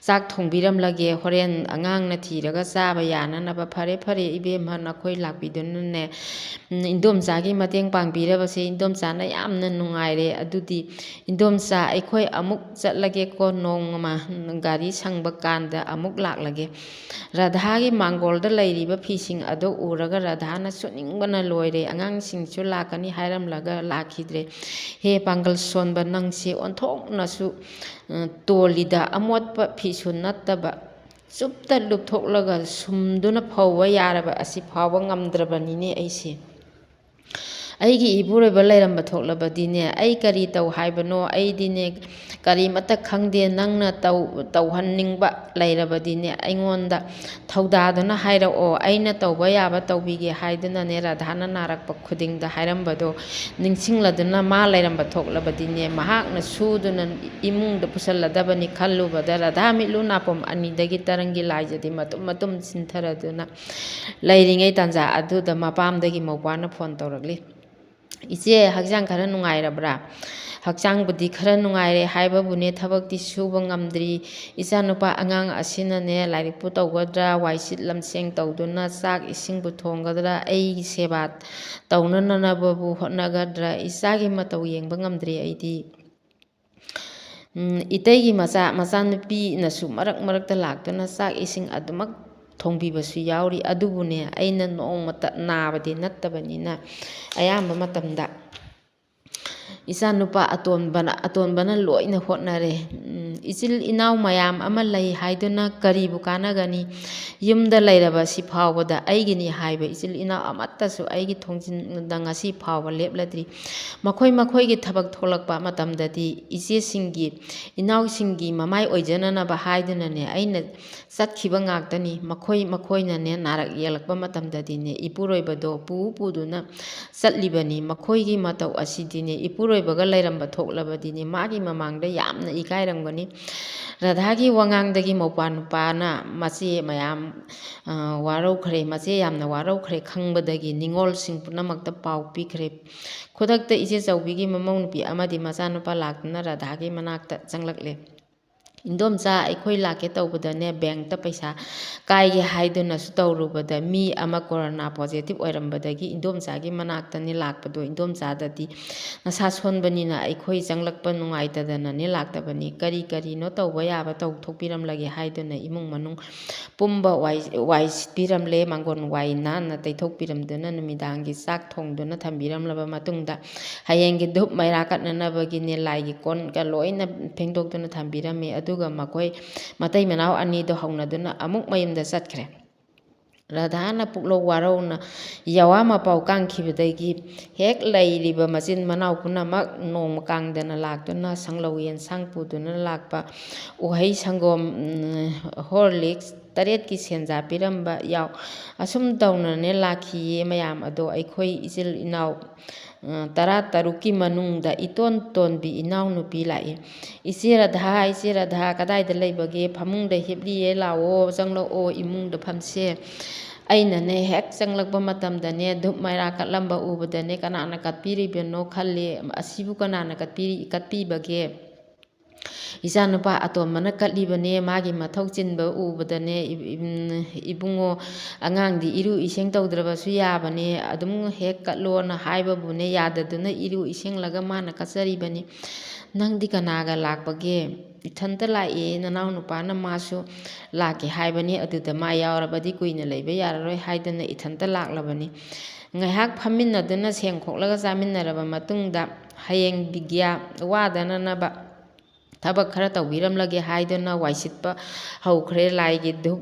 ꯆꯥꯛ ꯊꯣꯡꯕꯤꯔꯝꯂꯒꯦ꯫ ꯍꯣꯔꯦꯟ ꯑꯉꯥꯡꯅ ꯊꯤꯔꯒ ꯆꯥꯕ ꯌꯥꯅꯅꯕ꯫" "ꯐꯔꯦ, ꯐꯔꯦ, ꯏꯕꯦꯝꯃ, ꯅꯈꯣꯏ ꯂꯥꯛꯄꯤꯗꯨꯅꯅꯦ, ꯎꯝ, ꯏꯟꯗꯣꯝꯆꯥꯒꯤ ꯃꯇꯦꯡ ꯄꯥꯡꯕꯤꯔꯕꯁꯦ ꯏꯟꯗꯣꯝꯆꯥꯅ ꯌꯥꯝꯅ ꯅꯨꯡꯉꯥꯏꯔꯦ꯫ ꯑꯗꯨꯗꯤ ꯏꯟꯗꯣꯝꯆꯥ, ꯑꯩꯈꯣꯏ ꯑꯃꯨꯛ ꯆꯠꯂꯒꯦꯀꯣ ꯅꯣꯡꯃ, ꯒꯥꯔꯤ ꯁꯪꯕ ꯀꯥꯟꯗ ꯑꯃꯨꯛ ꯂꯥꯛꯂꯒꯦ꯫" ꯔꯥꯙꯥꯒꯤ ꯃꯥꯡꯒꯣꯜꯗ ꯂꯩꯔꯤꯕ ꯐꯤꯁꯤꯡ ꯑꯗꯨ ꯎꯔꯒ ꯔꯥꯙꯥꯅ ꯁꯨꯅꯤꯡꯕꯅ ꯂꯣꯏꯔꯦ꯫ ꯑꯉꯥꯡꯁꯤꯡꯁꯨ ꯂꯥꯛꯀꯅꯤ ꯍꯥꯏꯔꯝꯂꯒ ꯂꯥꯛꯈꯤꯗ꯭ꯔꯦ꯫ "ꯍꯦ ꯄꯥꯡꯒꯜ ꯁꯣꯟꯕ, ꯅꯪꯁꯦ ꯑꯣꯟꯊꯣꯛꯅꯁꯨ, ꯑ, ꯇꯣꯜꯂꯤꯗ꯫ ꯑꯃꯣꯠꯄ ꯐꯤꯁꯨ ꯅꯠꯇꯕ, ꯆꯨꯞꯇ ꯂꯨꯞꯊꯣꯛꯂꯒ ꯁꯨꯝꯗꯨꯅ ꯐꯧꯕ ꯌꯥꯔꯕ ꯑꯁꯤ ꯐꯥꯎꯕ ꯉꯝꯗ꯭ꯔꯕꯅꯤꯅꯦ ꯑꯩꯁꯦ꯫ ꯑꯩꯒꯤ ꯏꯄꯨꯔꯣꯏꯕ ꯂꯩꯔꯝꯕ ꯊꯣꯛꯂꯕꯗꯤꯅꯦ, ꯑꯩ ꯀꯔꯤ ꯇꯧ ꯍꯥꯏꯕꯅꯣ? ꯑꯩꯗꯤꯅꯦ ꯀꯔꯤꯃꯠꯇ ꯈꯪꯗꯦ꯫ ꯅꯪꯅ ꯇꯧ-, ꯇꯧꯍꯟꯅꯤꯡꯕ ꯂꯩꯔꯕꯗꯤꯅꯦ, ꯑꯩꯉꯣꯟꯗ ꯊꯧꯗꯥꯗꯨꯅ ꯍꯥꯏꯔꯛꯑꯣ, ꯑꯩꯅ ꯇꯧꯕ ꯌꯥꯕ ꯇꯧꯕꯤꯒꯦ" ꯍꯥꯏꯗꯨꯅꯅꯦ, ꯔꯥꯙꯥꯅ ꯅꯥꯔꯛꯄ ꯈꯨꯗꯤꯡꯗ ꯍꯥꯏꯔꯝꯕꯗꯣ ꯅꯤꯡꯁꯤꯡꯂꯗꯨꯅ, ꯃꯥ ꯂꯩꯔꯝꯕ ꯊꯣꯛꯂꯕꯗꯤꯅꯦ, ꯃꯍꯥꯛꯅ ꯁꯨꯗꯨꯅ ꯏꯃꯨꯡꯗ ꯄꯨꯁꯜꯂꯗꯕꯅꯤ ꯈꯜꯂꯨꯕꯗ, ꯔꯥꯙꯥ ꯃꯤꯠꯂꯨ ꯅꯥꯄꯣꯝ ꯑꯅꯤꯗꯒꯤ ꯇꯔꯪꯒꯤ ꯂꯥꯏꯖꯗꯤ ꯃꯇꯨꯝ ꯃꯇꯨꯝ ꯆꯤꯟꯊꯔꯗꯨꯅ ꯂꯩꯔꯤꯉꯩ ꯇꯥꯟꯖꯥ ꯑꯗꯨꯗ ꯃꯄꯥꯝꯗꯒꯤ ꯃꯧꯄ꯭ꯋꯥꯅ ꯐꯣꯟ ꯇꯧꯔꯛꯂꯤ꯫ "ꯏꯆꯦ, ꯍꯛꯆꯥꯡ ꯈꯔ ꯅꯨꯡꯉꯥꯏꯔꯕ꯭ꯔꯥ?" "ꯍꯛꯆꯥꯡꯕꯨꯗꯤ ꯈꯔ ꯅꯨꯡꯉꯥꯏꯔꯦ ꯍꯥꯏꯕꯕꯨꯅꯦ, ꯊꯕꯛꯇꯤ ꯁꯨꯕ ꯉꯝꯗ꯭ꯔꯤ꯫ ꯏꯆꯥꯅꯨꯄꯥ ꯑꯉꯥꯡ ꯑꯁꯤꯅꯅꯦ ꯂꯥꯏꯔꯤꯛꯄꯨ ꯇꯧꯒꯗ꯭ꯔꯥ, ꯋꯥꯏꯁꯤꯠ ꯂꯝꯁꯦꯡ ꯇꯧꯗꯨꯅ ꯆꯥꯛ ꯏꯁꯤꯡꯕꯨ ꯊꯣꯡꯒꯗ꯭ꯔꯥ, ꯑꯩꯒꯤ ꯁꯦꯕꯥ ꯇꯧꯅꯅꯕꯕꯨ ꯍꯣꯠꯅꯒꯗ꯭ꯔꯥ, ꯏꯆꯥꯒꯤ ꯃꯇꯧ ꯌꯦꯡꯕ ꯉꯝꯗ꯭ꯔꯤ ꯑꯩꯗꯤ꯫ ꯎꯝ, ꯏꯇꯩꯒꯤ ꯃꯆꯥ, ꯃꯆꯥꯅꯨꯄꯤꯅꯁꯨ ꯃꯔꯛ ꯃꯔꯛꯇ ꯂꯥꯛꯇꯨꯅ ꯆꯥꯛ ꯏꯁꯤꯡ ꯑꯗꯨꯃꯛ ꯊꯣꯡꯕꯤꯕꯁꯨ ꯌꯥꯎꯔꯤ꯫ ꯑꯗꯨꯕꯨꯅꯦ, ꯑꯩꯅ ꯅꯣꯡꯃꯇ ꯅꯥꯕꯗꯤ ꯅꯠꯇꯕꯅꯤꯅ ꯑꯌꯥꯝꯕ ꯃꯇꯝꯗ ꯏꯆꯥꯅꯨꯄꯥ ꯑꯇꯣꯟꯕꯅ, ꯑꯇꯣꯟꯕꯅ ꯂꯣꯏꯅ ꯍꯣꯠꯅꯔꯦ꯫ ꯎꯝ, ꯏꯆꯤꯜ ꯏꯅꯥꯎ ꯃꯌꯥꯝ ꯑꯃ ꯂꯩ ꯍꯥꯏꯗꯨꯅ ꯀꯔꯤꯕꯨ ꯀꯥꯟꯅꯒꯅꯤ? ꯌꯨꯝꯗ ꯂꯩꯔꯕꯁꯤ ꯐꯥꯎꯕꯗ ꯑꯩꯒꯤꯅꯤ ꯍꯥꯏꯕ ꯏꯆꯤꯜ ꯏꯅꯥꯎ ꯑꯃꯠꯇꯁꯨ ꯑꯩꯒꯤ ꯊꯣꯡꯖꯤꯟꯗ ꯉꯁꯤ ꯐꯥꯎꯕ ꯂꯦꯞꯂꯗ꯭ꯔꯤ꯫ ꯃꯈꯣꯏ ꯃꯈꯣꯏꯒꯤ ꯊꯕꯛ ꯊꯣꯛꯂꯛꯄ ꯃꯇꯝꯗꯗꯤ ꯏꯆꯦꯁꯤꯡꯒꯤ, ꯏꯅꯥꯎꯁꯤꯡꯒꯤ ꯃꯃꯥꯏ ꯑꯣꯏꯖꯅꯅꯕ ꯍꯥꯏꯗꯨꯅꯅꯦ, ꯑꯩꯅ ꯆꯠꯈꯤꯕ ꯉꯥꯛꯇꯅꯤ꯫ ꯃꯈꯣꯏ ꯃꯈꯣꯏꯅꯅꯦ ꯅꯥꯔꯛ ꯌꯦꯛꯂꯛꯄ ꯃꯇꯝꯗꯗꯤꯅꯦ, ꯏꯄꯨꯔꯣꯏꯕꯗꯣ ꯄꯨ ꯄꯨꯗꯨꯅ ꯆꯠꯂꯤꯕꯅꯤ꯫ ꯃꯈꯣꯏꯒꯤ ꯃꯇꯧ ꯑꯁꯤꯗꯤꯅꯦ, ꯏꯄꯨꯔꯣꯏꯕꯒ ꯂꯩꯔꯝꯕ ꯊꯣꯛꯂꯕꯗꯤꯅꯦ, ꯃꯥꯒꯤ ꯃꯃꯥꯡꯗ ꯌꯥꯝꯅ ꯏꯀꯥꯏꯔꯝꯒꯅꯤ"꯫ ꯔꯥꯙꯥꯒꯤ ꯋꯥꯉꯥꯡꯗꯒꯤ ꯃꯧꯄ꯭ꯋꯥ ꯅꯨꯄꯥꯅ ꯃꯆꯦ ꯃꯌꯥꯝ, ꯑ, ꯋꯥꯔꯧꯈ꯭ꯔꯦ, ꯃꯆꯦ ꯌꯥꯝꯅ ꯋꯥꯔꯧꯈ꯭ꯔꯦ ꯈꯪꯕꯗꯒꯤ ꯅꯤꯉꯣꯜꯁꯤꯡ ꯄꯨꯝꯅꯃꯛꯇ ꯄꯥꯎ ꯄꯤꯈ꯭ꯔꯦ꯫ ꯈꯨꯗꯛꯇ ꯏꯆꯦ ꯆꯧꯕꯤꯒꯤ ꯃꯃꯧ ꯅꯨꯄꯤ ꯑꯃꯗꯤ ꯃꯆꯥꯅꯨꯄꯥ ꯂꯥꯛꯇꯨꯅ ꯔꯥꯙꯥꯒꯤ ꯃꯅꯥꯛꯇ ꯆꯪꯂꯛꯂꯦ꯫ "ꯏꯟꯗꯣꯝꯆꯥ, ꯑꯩꯈꯣꯏ ꯂꯥꯛꯀꯦ ꯇꯧꯕꯗꯅꯦ, ꯕꯦꯡꯛꯇ ꯄꯩꯁꯥ ꯀꯥꯏꯒꯦ ꯍꯥꯏꯗꯨꯅꯁꯨ ꯇꯧꯔꯨꯕꯗ, ꯃꯤ ꯑꯃ ꯀꯣꯔꯣꯅꯥ positive ꯑꯣꯏꯔꯝꯕꯗꯤ ꯏꯟꯗꯣꯝꯆꯥꯒꯤ ꯃꯅꯥꯛꯇꯅꯤ ꯂꯥꯛꯄꯗꯣ꯫ ꯏꯟꯗꯣꯝꯆꯥꯗꯗꯤ ꯅꯁꯥ ꯁꯣꯟꯕꯅꯤꯅ ꯑꯩꯈꯣꯏ ꯆꯪꯂꯛꯄ ꯅꯨꯡꯉꯥꯏꯇꯗꯅꯅꯦ ꯂꯥꯛꯇꯕꯅꯤ꯫ ꯀꯔꯤ ꯀꯔꯤꯅꯣ ꯇꯧꯕ ꯌꯥꯕ ꯇꯧꯊꯣꯛꯄꯤꯔꯝꯂꯒꯦ" ꯍꯥꯏꯗꯨꯅ ꯏꯃꯨꯡ ꯃꯅꯨꯡ ꯄꯨꯝꯕ ꯋꯥꯏ, ꯋꯥꯏ ꯁꯤꯠꯄꯤꯔꯝꯂꯦ꯫ ꯃꯥꯡꯒꯣꯟ ꯋꯥꯏ ꯅꯥꯟꯅ ꯇꯩꯊꯣꯛꯄꯤꯔꯝꯗꯨꯅ, ꯅꯨꯃꯤꯗꯥꯡꯒꯤ ꯆꯥꯛ ꯊꯣꯡꯗꯨꯅ ꯊꯝꯕꯤꯔꯝꯂꯕ ꯃꯇꯨꯡꯗ, ꯍꯌꯦꯡꯒꯤ ꯙꯨꯞ ꯃꯩꯔꯥ ꯀꯠꯅꯅꯕꯒꯤꯅꯦ, ꯂꯥꯏꯒꯤ ꯀꯣꯟꯒ ꯂꯣꯏꯅ ꯐꯦꯡꯗꯣꯛꯇꯨꯅ ꯊꯝꯕꯤꯔꯝꯃꯤ꯫ ꯑꯗꯨꯒ ꯃꯈꯣꯏ ꯃꯇꯩ ꯃꯅꯥꯎ ꯑꯅꯤꯗꯣ ꯍꯧꯅꯗꯨꯅ ꯑꯃꯨꯛ ꯃꯌꯨꯝꯗ ꯆꯠꯈ꯭ꯔꯦ꯫ ꯔꯥꯙꯥꯅ ꯄꯨꯛꯂꯧ ꯋꯥꯔꯧꯅ ꯌꯥꯋꯥ ꯃꯄꯥꯎ ꯀꯥꯡꯈꯤꯕꯗꯒꯤ ꯍꯦꯛ ꯂꯩꯔꯤꯕ ꯃꯆꯤꯟ ꯃꯅꯥꯎ ꯄꯨꯝꯅꯃꯛ ꯅꯣꯡꯃ ꯀꯥꯡꯗꯅ ꯂꯥꯛꯇꯨꯅ ꯁꯪꯂꯧ ꯌꯦꯟꯁꯥꯡ ꯄꯨꯗꯨꯅ ꯂꯥꯛꯄ, ꯎꯍꯩ ꯁꯪꯒꯣꯝ, ꯎꯝ, ꯍꯣꯔꯂꯤꯛꯁ, ꯇꯔꯦꯠꯀꯤ ꯁꯦꯟꯖꯥ ꯄꯤꯔꯝꯕ ꯌꯥꯎ꯫ ꯑꯁꯨꯝ ꯇꯧꯅꯅꯦ ꯂꯥꯛꯈꯤꯌꯦ ꯃꯌꯥꯝ ꯑꯗꯣ꯫ ꯑꯩꯈꯣꯏ ꯏꯆꯤꯜ ꯏꯅꯥꯎ, ꯑ, ꯇꯔꯥ ꯇꯔꯨꯛꯀꯤ ꯃꯅꯨꯡꯗ ꯏꯇꯣꯟ ꯇꯣꯟꯕꯤ ꯏꯅꯥꯎꯅꯨꯄꯤ ꯂꯥꯛꯏ꯫ "ꯏꯆꯦ ꯔꯥꯙꯥ, ꯏꯆꯦ ꯔꯥꯙꯥ, ꯀꯗꯥꯏꯗ ꯂꯩꯕꯒꯦ? ꯐꯃꯨꯡꯗ ꯍꯤꯞꯂꯤꯌꯦ, ꯂꯥꯛꯑꯣ, ꯆꯪꯂꯛꯑꯣ, ꯏꯃꯨꯡꯗ ꯐꯝꯁꯦ꯫ ꯑꯩꯅꯅꯦ ꯍꯦꯛ ꯆꯪꯂꯛꯄ ꯃꯇꯝꯗꯅꯦ ꯙꯨꯞ ꯃꯩꯔꯥ ꯀꯠꯂꯝꯕ ꯎꯕꯗꯅꯦ ꯀꯅꯥꯅ ꯀꯠꯄꯤꯔꯤꯕꯅꯣ ꯈꯜꯂꯤ꯫ ꯑꯁꯤꯕꯨ ꯀꯅꯥꯅ ꯀꯠꯄꯤꯔꯤ-, ꯀꯠꯄꯤꯕꯒꯦ? ꯏꯆꯥꯅꯨꯄꯥ ꯑꯇꯣꯝꯕꯅ ꯀꯠꯂꯤꯕꯅꯦ, ꯃꯥꯒꯤ ꯃꯊꯧ ꯆꯤꯟꯕ ꯎꯕꯗꯅꯦ, ꯏꯕ-, ꯏꯕ-, ꯏꯕꯨꯡꯉꯣ, ꯑꯉꯥꯡꯗꯤ ꯏꯔꯨ ꯏꯁꯤꯡ ꯇꯧꯗ꯭ꯔꯕꯁꯨ ꯌꯥꯕꯅꯦ, ꯑꯗꯨꯝ ꯍꯦꯛ ꯀꯠꯂꯣꯅ ꯍꯥꯏꯕꯕꯨꯅꯦ ꯌꯥꯗꯗꯨꯅ ꯏꯔꯨ ꯏꯁꯤꯡꯂꯒ ꯃꯥꯅ ꯀꯠꯆꯔꯤꯕꯅꯤ꯫ ꯅꯪꯗꯤ ꯀꯅꯥꯒ ꯂꯥꯛꯄꯒꯦ?" "ꯏꯊꯟꯇ ꯂꯥꯛꯑꯦ, ꯅꯅꯥꯎ ꯅꯨꯄꯥꯅ ꯃꯥꯁꯨ ꯂꯥꯛꯀꯦ ꯍꯥꯏꯕꯅꯤ, ꯑꯗꯨꯗ ꯃꯥ ꯌꯥꯎꯔꯕꯗꯤ ꯀꯨꯏꯅ ꯂꯩꯕ ꯌꯥꯔꯔꯣꯏ ꯍꯥꯏꯗꯅ ꯏꯊꯟꯇ ꯂꯥꯛꯂꯕꯅꯤ꯫" ꯉꯥꯏꯍꯥꯛ ꯐꯝꯃꯤꯟꯅꯗꯨꯅ ꯁꯦꯡ ꯈꯣꯛꯂꯒ ꯆꯥꯃꯤꯟꯅꯔꯕ ꯃꯇꯨꯡꯗ, "ꯍꯌꯦꯡ ꯕꯤꯒ꯭ꯌꯥ ꯋꯥꯗꯅꯅꯕ ꯊꯕꯛ ꯈꯔ ꯇꯧꯕꯤꯔꯝꯂꯒꯦ" ꯍꯥꯏꯗꯨꯅ ꯋꯥꯏꯁꯤꯠꯄ ꯍꯧꯈ꯭ꯔꯦ꯫ ꯂꯥꯏꯒꯤ ꯙꯨꯞ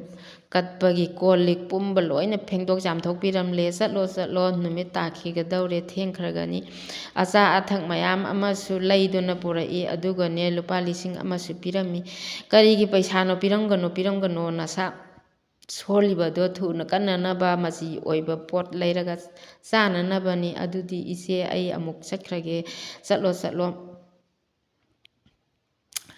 ꯀꯠꯄꯒꯤ ꯀꯣꯜ ꯂꯤꯛ ꯄꯨꯝꯕ ꯂꯣꯏꯅ ꯐꯦꯡꯗꯣꯛ ꯆꯥꯝꯊꯣꯛꯄꯤꯔꯝꯂꯦ꯫ "ꯆꯠꯂꯣ, ꯆꯠꯂꯣ, ꯅꯨꯃꯤꯠ ꯇꯥꯈꯤꯒꯗꯧꯔꯦ, ꯊꯦꯡꯈ꯭ꯔꯒꯅꯤ꯫" ꯑꯆꯥ ꯑꯊꯛ ꯃꯌꯥꯝ ꯑꯃꯁꯨ ꯂꯩꯗꯨꯅ ꯄꯨꯔꯛꯏ, ꯑꯗꯨꯒꯅꯦ ꯂꯨꯄꯥ ꯂꯤꯁꯤꯡ ꯑꯃꯁꯨ ꯄꯤꯔꯝꯃꯤ꯫ "ꯀꯔꯤꯒꯤ ꯄꯩꯁꯥꯅꯣ? ꯄꯤꯔꯝꯒꯅꯨ, ꯄꯤꯔꯝꯒꯅꯨ, ꯅꯁꯥ ꯁꯣꯜꯂꯤꯕꯗꯣ ꯊꯨꯅ ꯀꯟꯅꯅꯕ ꯃꯆꯤ ꯑꯣꯏꯕ ꯄꯣꯠ ꯂꯩꯔꯒ ꯆꯥꯅꯅꯕꯅꯤ꯫ ꯑꯗꯨꯗꯤ ꯏꯆꯦ, ꯑꯩ ꯑꯃꯨꯛ ꯆꯠꯈ꯭ꯔꯒꯦ, ꯆꯠꯂꯣ, ꯆꯠꯂꯣ꯫"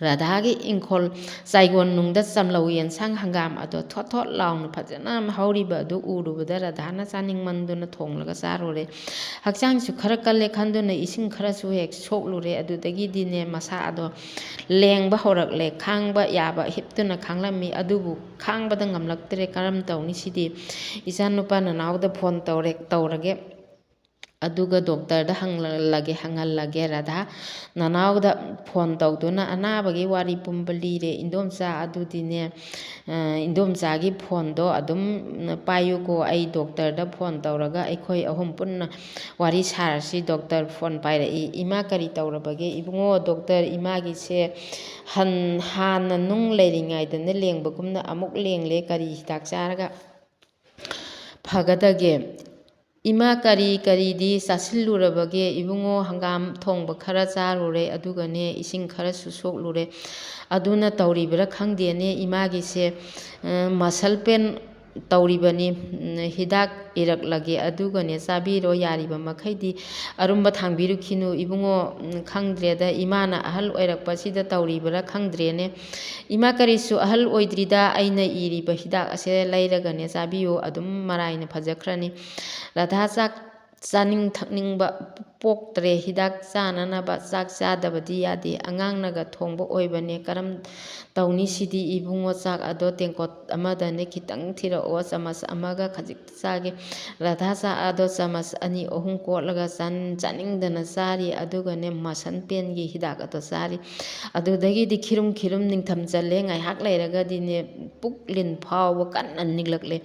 ꯔꯥꯙꯥꯒꯤ ꯏꯪꯈꯣꯜ ꯆꯥꯏꯒꯣꯟꯅꯨꯡꯗ ꯆꯝꯂꯧ ꯌꯦꯟꯁꯥꯡ ꯍꯪꯒꯥꯝ ꯑꯗꯣ ꯊꯣꯠ ꯊꯣꯠ ꯂꯥꯎꯅ ꯐꯖꯅ ꯍꯧꯔꯤꯕ ꯑꯗꯨ ꯎꯔꯨꯕꯗ ꯔꯥꯙꯥꯅ ꯆꯥꯅꯤꯡꯃꯟꯗꯨꯅ ꯊꯣꯡꯂꯒ ꯆꯥꯔꯨꯔꯦ꯫ ꯍꯛꯆꯥꯡꯁꯨ ꯈꯔ ꯀꯜꯂꯦ ꯈꯟꯗꯨꯅ ꯏꯁꯤꯡ ꯈꯔꯁꯨ ꯍꯦꯛ ꯁꯣꯛꯂꯨꯔꯦ꯫ ꯑꯗꯨꯗꯒꯤꯗꯤꯅꯦ ꯃꯁꯥ ꯑꯗꯣ ꯂꯦꯡꯕ ꯍꯧꯔꯛꯂꯦ꯫ ꯈꯥꯡꯕ ꯌꯥꯕ ꯍꯤꯞꯇꯨꯅ ꯈꯥꯡꯂꯝꯃꯤ, ꯑꯗꯨꯕꯨ ꯈꯥꯡꯕꯗ ꯉꯝꯂꯛꯇ꯭ꯔꯦ꯫ "ꯀꯔꯝ ꯇꯧꯅꯤ ꯁꯤꯗꯤ? ꯏꯆꯥꯅꯨꯄꯥ ꯅꯅꯥꯎꯗ ꯐꯣꯟ ꯇꯧꯔꯦ, ꯇꯧꯔꯒꯦ꯫ ꯑꯗꯨꯒ ꯗꯣꯛꯇꯔꯗ ꯍꯪꯂꯒꯦ, ꯍꯪꯍꯜꯂꯒꯦ꯫" ꯔꯥꯙꯥ ꯅꯅꯥꯎꯗ ꯐꯣꯟ ꯇꯧꯗꯨꯅ ꯑꯅꯥꯕꯒꯤ ꯋꯥꯔꯤ ꯄꯨꯝꯕ ꯂꯤꯔꯦ꯫ "ꯏꯟꯗꯣꯝꯆꯥ, ꯑꯗꯨꯗꯤꯅꯦ, ꯑ, ꯏꯟꯗꯣꯝꯆꯥꯒꯤ ꯐꯣꯟꯗꯣ ꯑꯗꯨꯝ ꯄꯥꯏꯌꯨꯀꯣ, ꯑꯩ ꯗꯣꯛꯇꯔꯗ ꯐꯣꯟ ꯇꯧꯔꯒ ꯑꯩꯈꯣꯏ ꯑꯍꯨꯝ ꯄꯨꯟꯅ ꯋꯥꯔꯤ ꯁꯥꯔꯁꯤ꯫" Doctor phone ꯄꯥꯏꯔꯛꯏ꯫ "ꯏꯃꯥ, ꯀꯔꯤ ꯇꯧꯔꯕꯒꯦ?" "ꯏꯕꯨꯡꯉꯣ, ꯗꯣꯛꯇꯔ, ꯏꯃꯥꯒꯤꯁꯦ ꯍꯟ-, ꯍꯥꯟꯅ ꯅꯨꯡ ꯂꯩꯔꯤꯉꯩꯗꯅꯦ ꯂꯦꯡꯕꯒꯨꯝꯅ ꯑꯃꯨꯛ ꯂꯦꯡꯂꯦ꯫ ꯀꯔꯤ ꯍꯤꯗꯥꯛ ꯆꯥꯔꯒ ꯐꯒꯗꯒꯦ? ꯏꯃꯥ, ꯀꯔꯤ ꯀꯔꯤꯗꯤ ꯆꯥꯁꯤꯜꯂꯨꯔꯕꯒꯦ? ꯏꯕꯨꯡꯉꯣ, ꯍꯪꯒꯥꯝ ꯊꯣꯡꯕ ꯈꯔ ꯆꯥꯔꯨꯔꯦ, ꯑꯗꯨꯒꯅꯦ ꯏꯁꯤꯡ ꯈꯔꯁꯨ ꯁꯣꯛꯂꯨꯔꯦ꯫ ꯑꯗꯨꯅ ꯇꯧꯔꯤꯕ꯭ꯔꯥ ꯈꯪꯗꯦꯅꯦ ꯏꯃꯥꯒꯤꯁꯦ꯫ ꯑ, muscle pain ꯇꯧꯔꯤꯕꯅꯤ꯫ ꯎꯝ, ꯍꯤꯗꯥꯛ ꯏꯔꯛꯂꯒꯦ, ꯑꯗꯨꯒꯅꯦ ꯆꯥꯕꯤꯔꯣ꯫ ꯌꯥꯔꯤꯕ ꯃꯈꯩꯗꯤ ꯑꯔꯨꯝꯕ ꯊꯥꯡꯕꯤꯔꯨꯈꯤꯅꯨ ꯏꯕꯨꯡꯉꯣ꯫ ꯎꯝ, ꯈꯪꯗ꯭ꯔꯦꯗ, ꯏꯃꯥꯅ ꯑꯍꯜ ꯑꯣꯏꯔꯛꯄꯁꯤꯗ ꯇꯧꯔꯤꯕ꯭ꯔꯥ ꯈꯪꯗ꯭ꯔꯦꯅꯦ꯫ ꯏꯃꯥ, ꯀꯔꯤꯁꯨ ꯑꯍꯜ ꯑꯣꯏꯗ꯭ꯔꯤꯗ, ꯑꯩꯅ ꯏꯔꯤꯕ ꯍꯤꯗꯥꯛ ꯑꯁꯦ ꯂꯩꯔꯒꯅꯦ ꯆꯥꯕꯤꯌꯨ, ꯑꯗꯨꯝ ꯃꯔꯥꯏꯅ ꯐꯖꯈ꯭ꯔꯅꯤ꯫ ꯔꯥꯙꯥ, ꯆꯥꯛ ꯆꯥꯅꯤꯡ ꯊꯛꯅꯤꯡꯕ ꯄꯣꯛꯇ꯭ꯔꯦ꯫ ꯍꯤꯗꯥꯛ ꯆꯥꯅꯅꯕ ꯆꯥꯛ ꯆꯥꯗꯕꯗꯤ ꯌꯥꯗꯦ꯫ ꯑꯉꯥꯡꯅꯒ ꯊꯣꯡꯕ ꯑꯣꯏꯕꯅꯦ꯫ ꯀꯔꯝ ꯇꯧꯅꯤ ꯁꯤꯗꯤ? ꯏꯕꯨꯡꯉꯣ, ꯆꯥꯛ ꯑꯗꯣ ꯇꯦꯡꯀꯣꯠ ꯑꯃꯗꯅꯦ ꯈꯤꯇꯪ ꯊꯤꯔꯛꯑꯣ, ꯆꯃꯁ ꯑꯃꯒ ꯈꯖꯤꯛ ꯆꯥꯒꯦ꯫ ꯔꯥꯙꯥ ꯆꯥꯛ ꯑꯗꯣ ꯆꯃꯁ ꯑꯅꯤ ꯑꯍꯨꯝ ꯀꯣꯠꯂꯒ ꯆꯥꯟ-, ꯆꯥꯅꯤꯡꯗꯅ ꯆꯥꯔꯤ꯫ ꯑꯗꯨꯒꯅꯦ muscle painꯒꯤ ꯍꯤꯗꯥꯛ ꯑꯗꯣ ꯆꯥꯔꯤ꯫ ꯑꯗꯨꯗꯒꯤꯗꯤ ꯈꯤꯔꯨꯝ ꯈꯤꯔꯨꯝ ꯅꯤꯡꯊꯝ ꯆꯜꯂꯦ꯫ ꯉꯥꯏꯍꯥꯛ ꯂꯩꯔꯒꯗꯤꯅꯦ ꯄꯨꯛ ꯂꯤꯟ ꯐꯥꯎꯕ ꯀꯟꯅ ꯅꯤꯛꯂꯛꯂꯦ꯫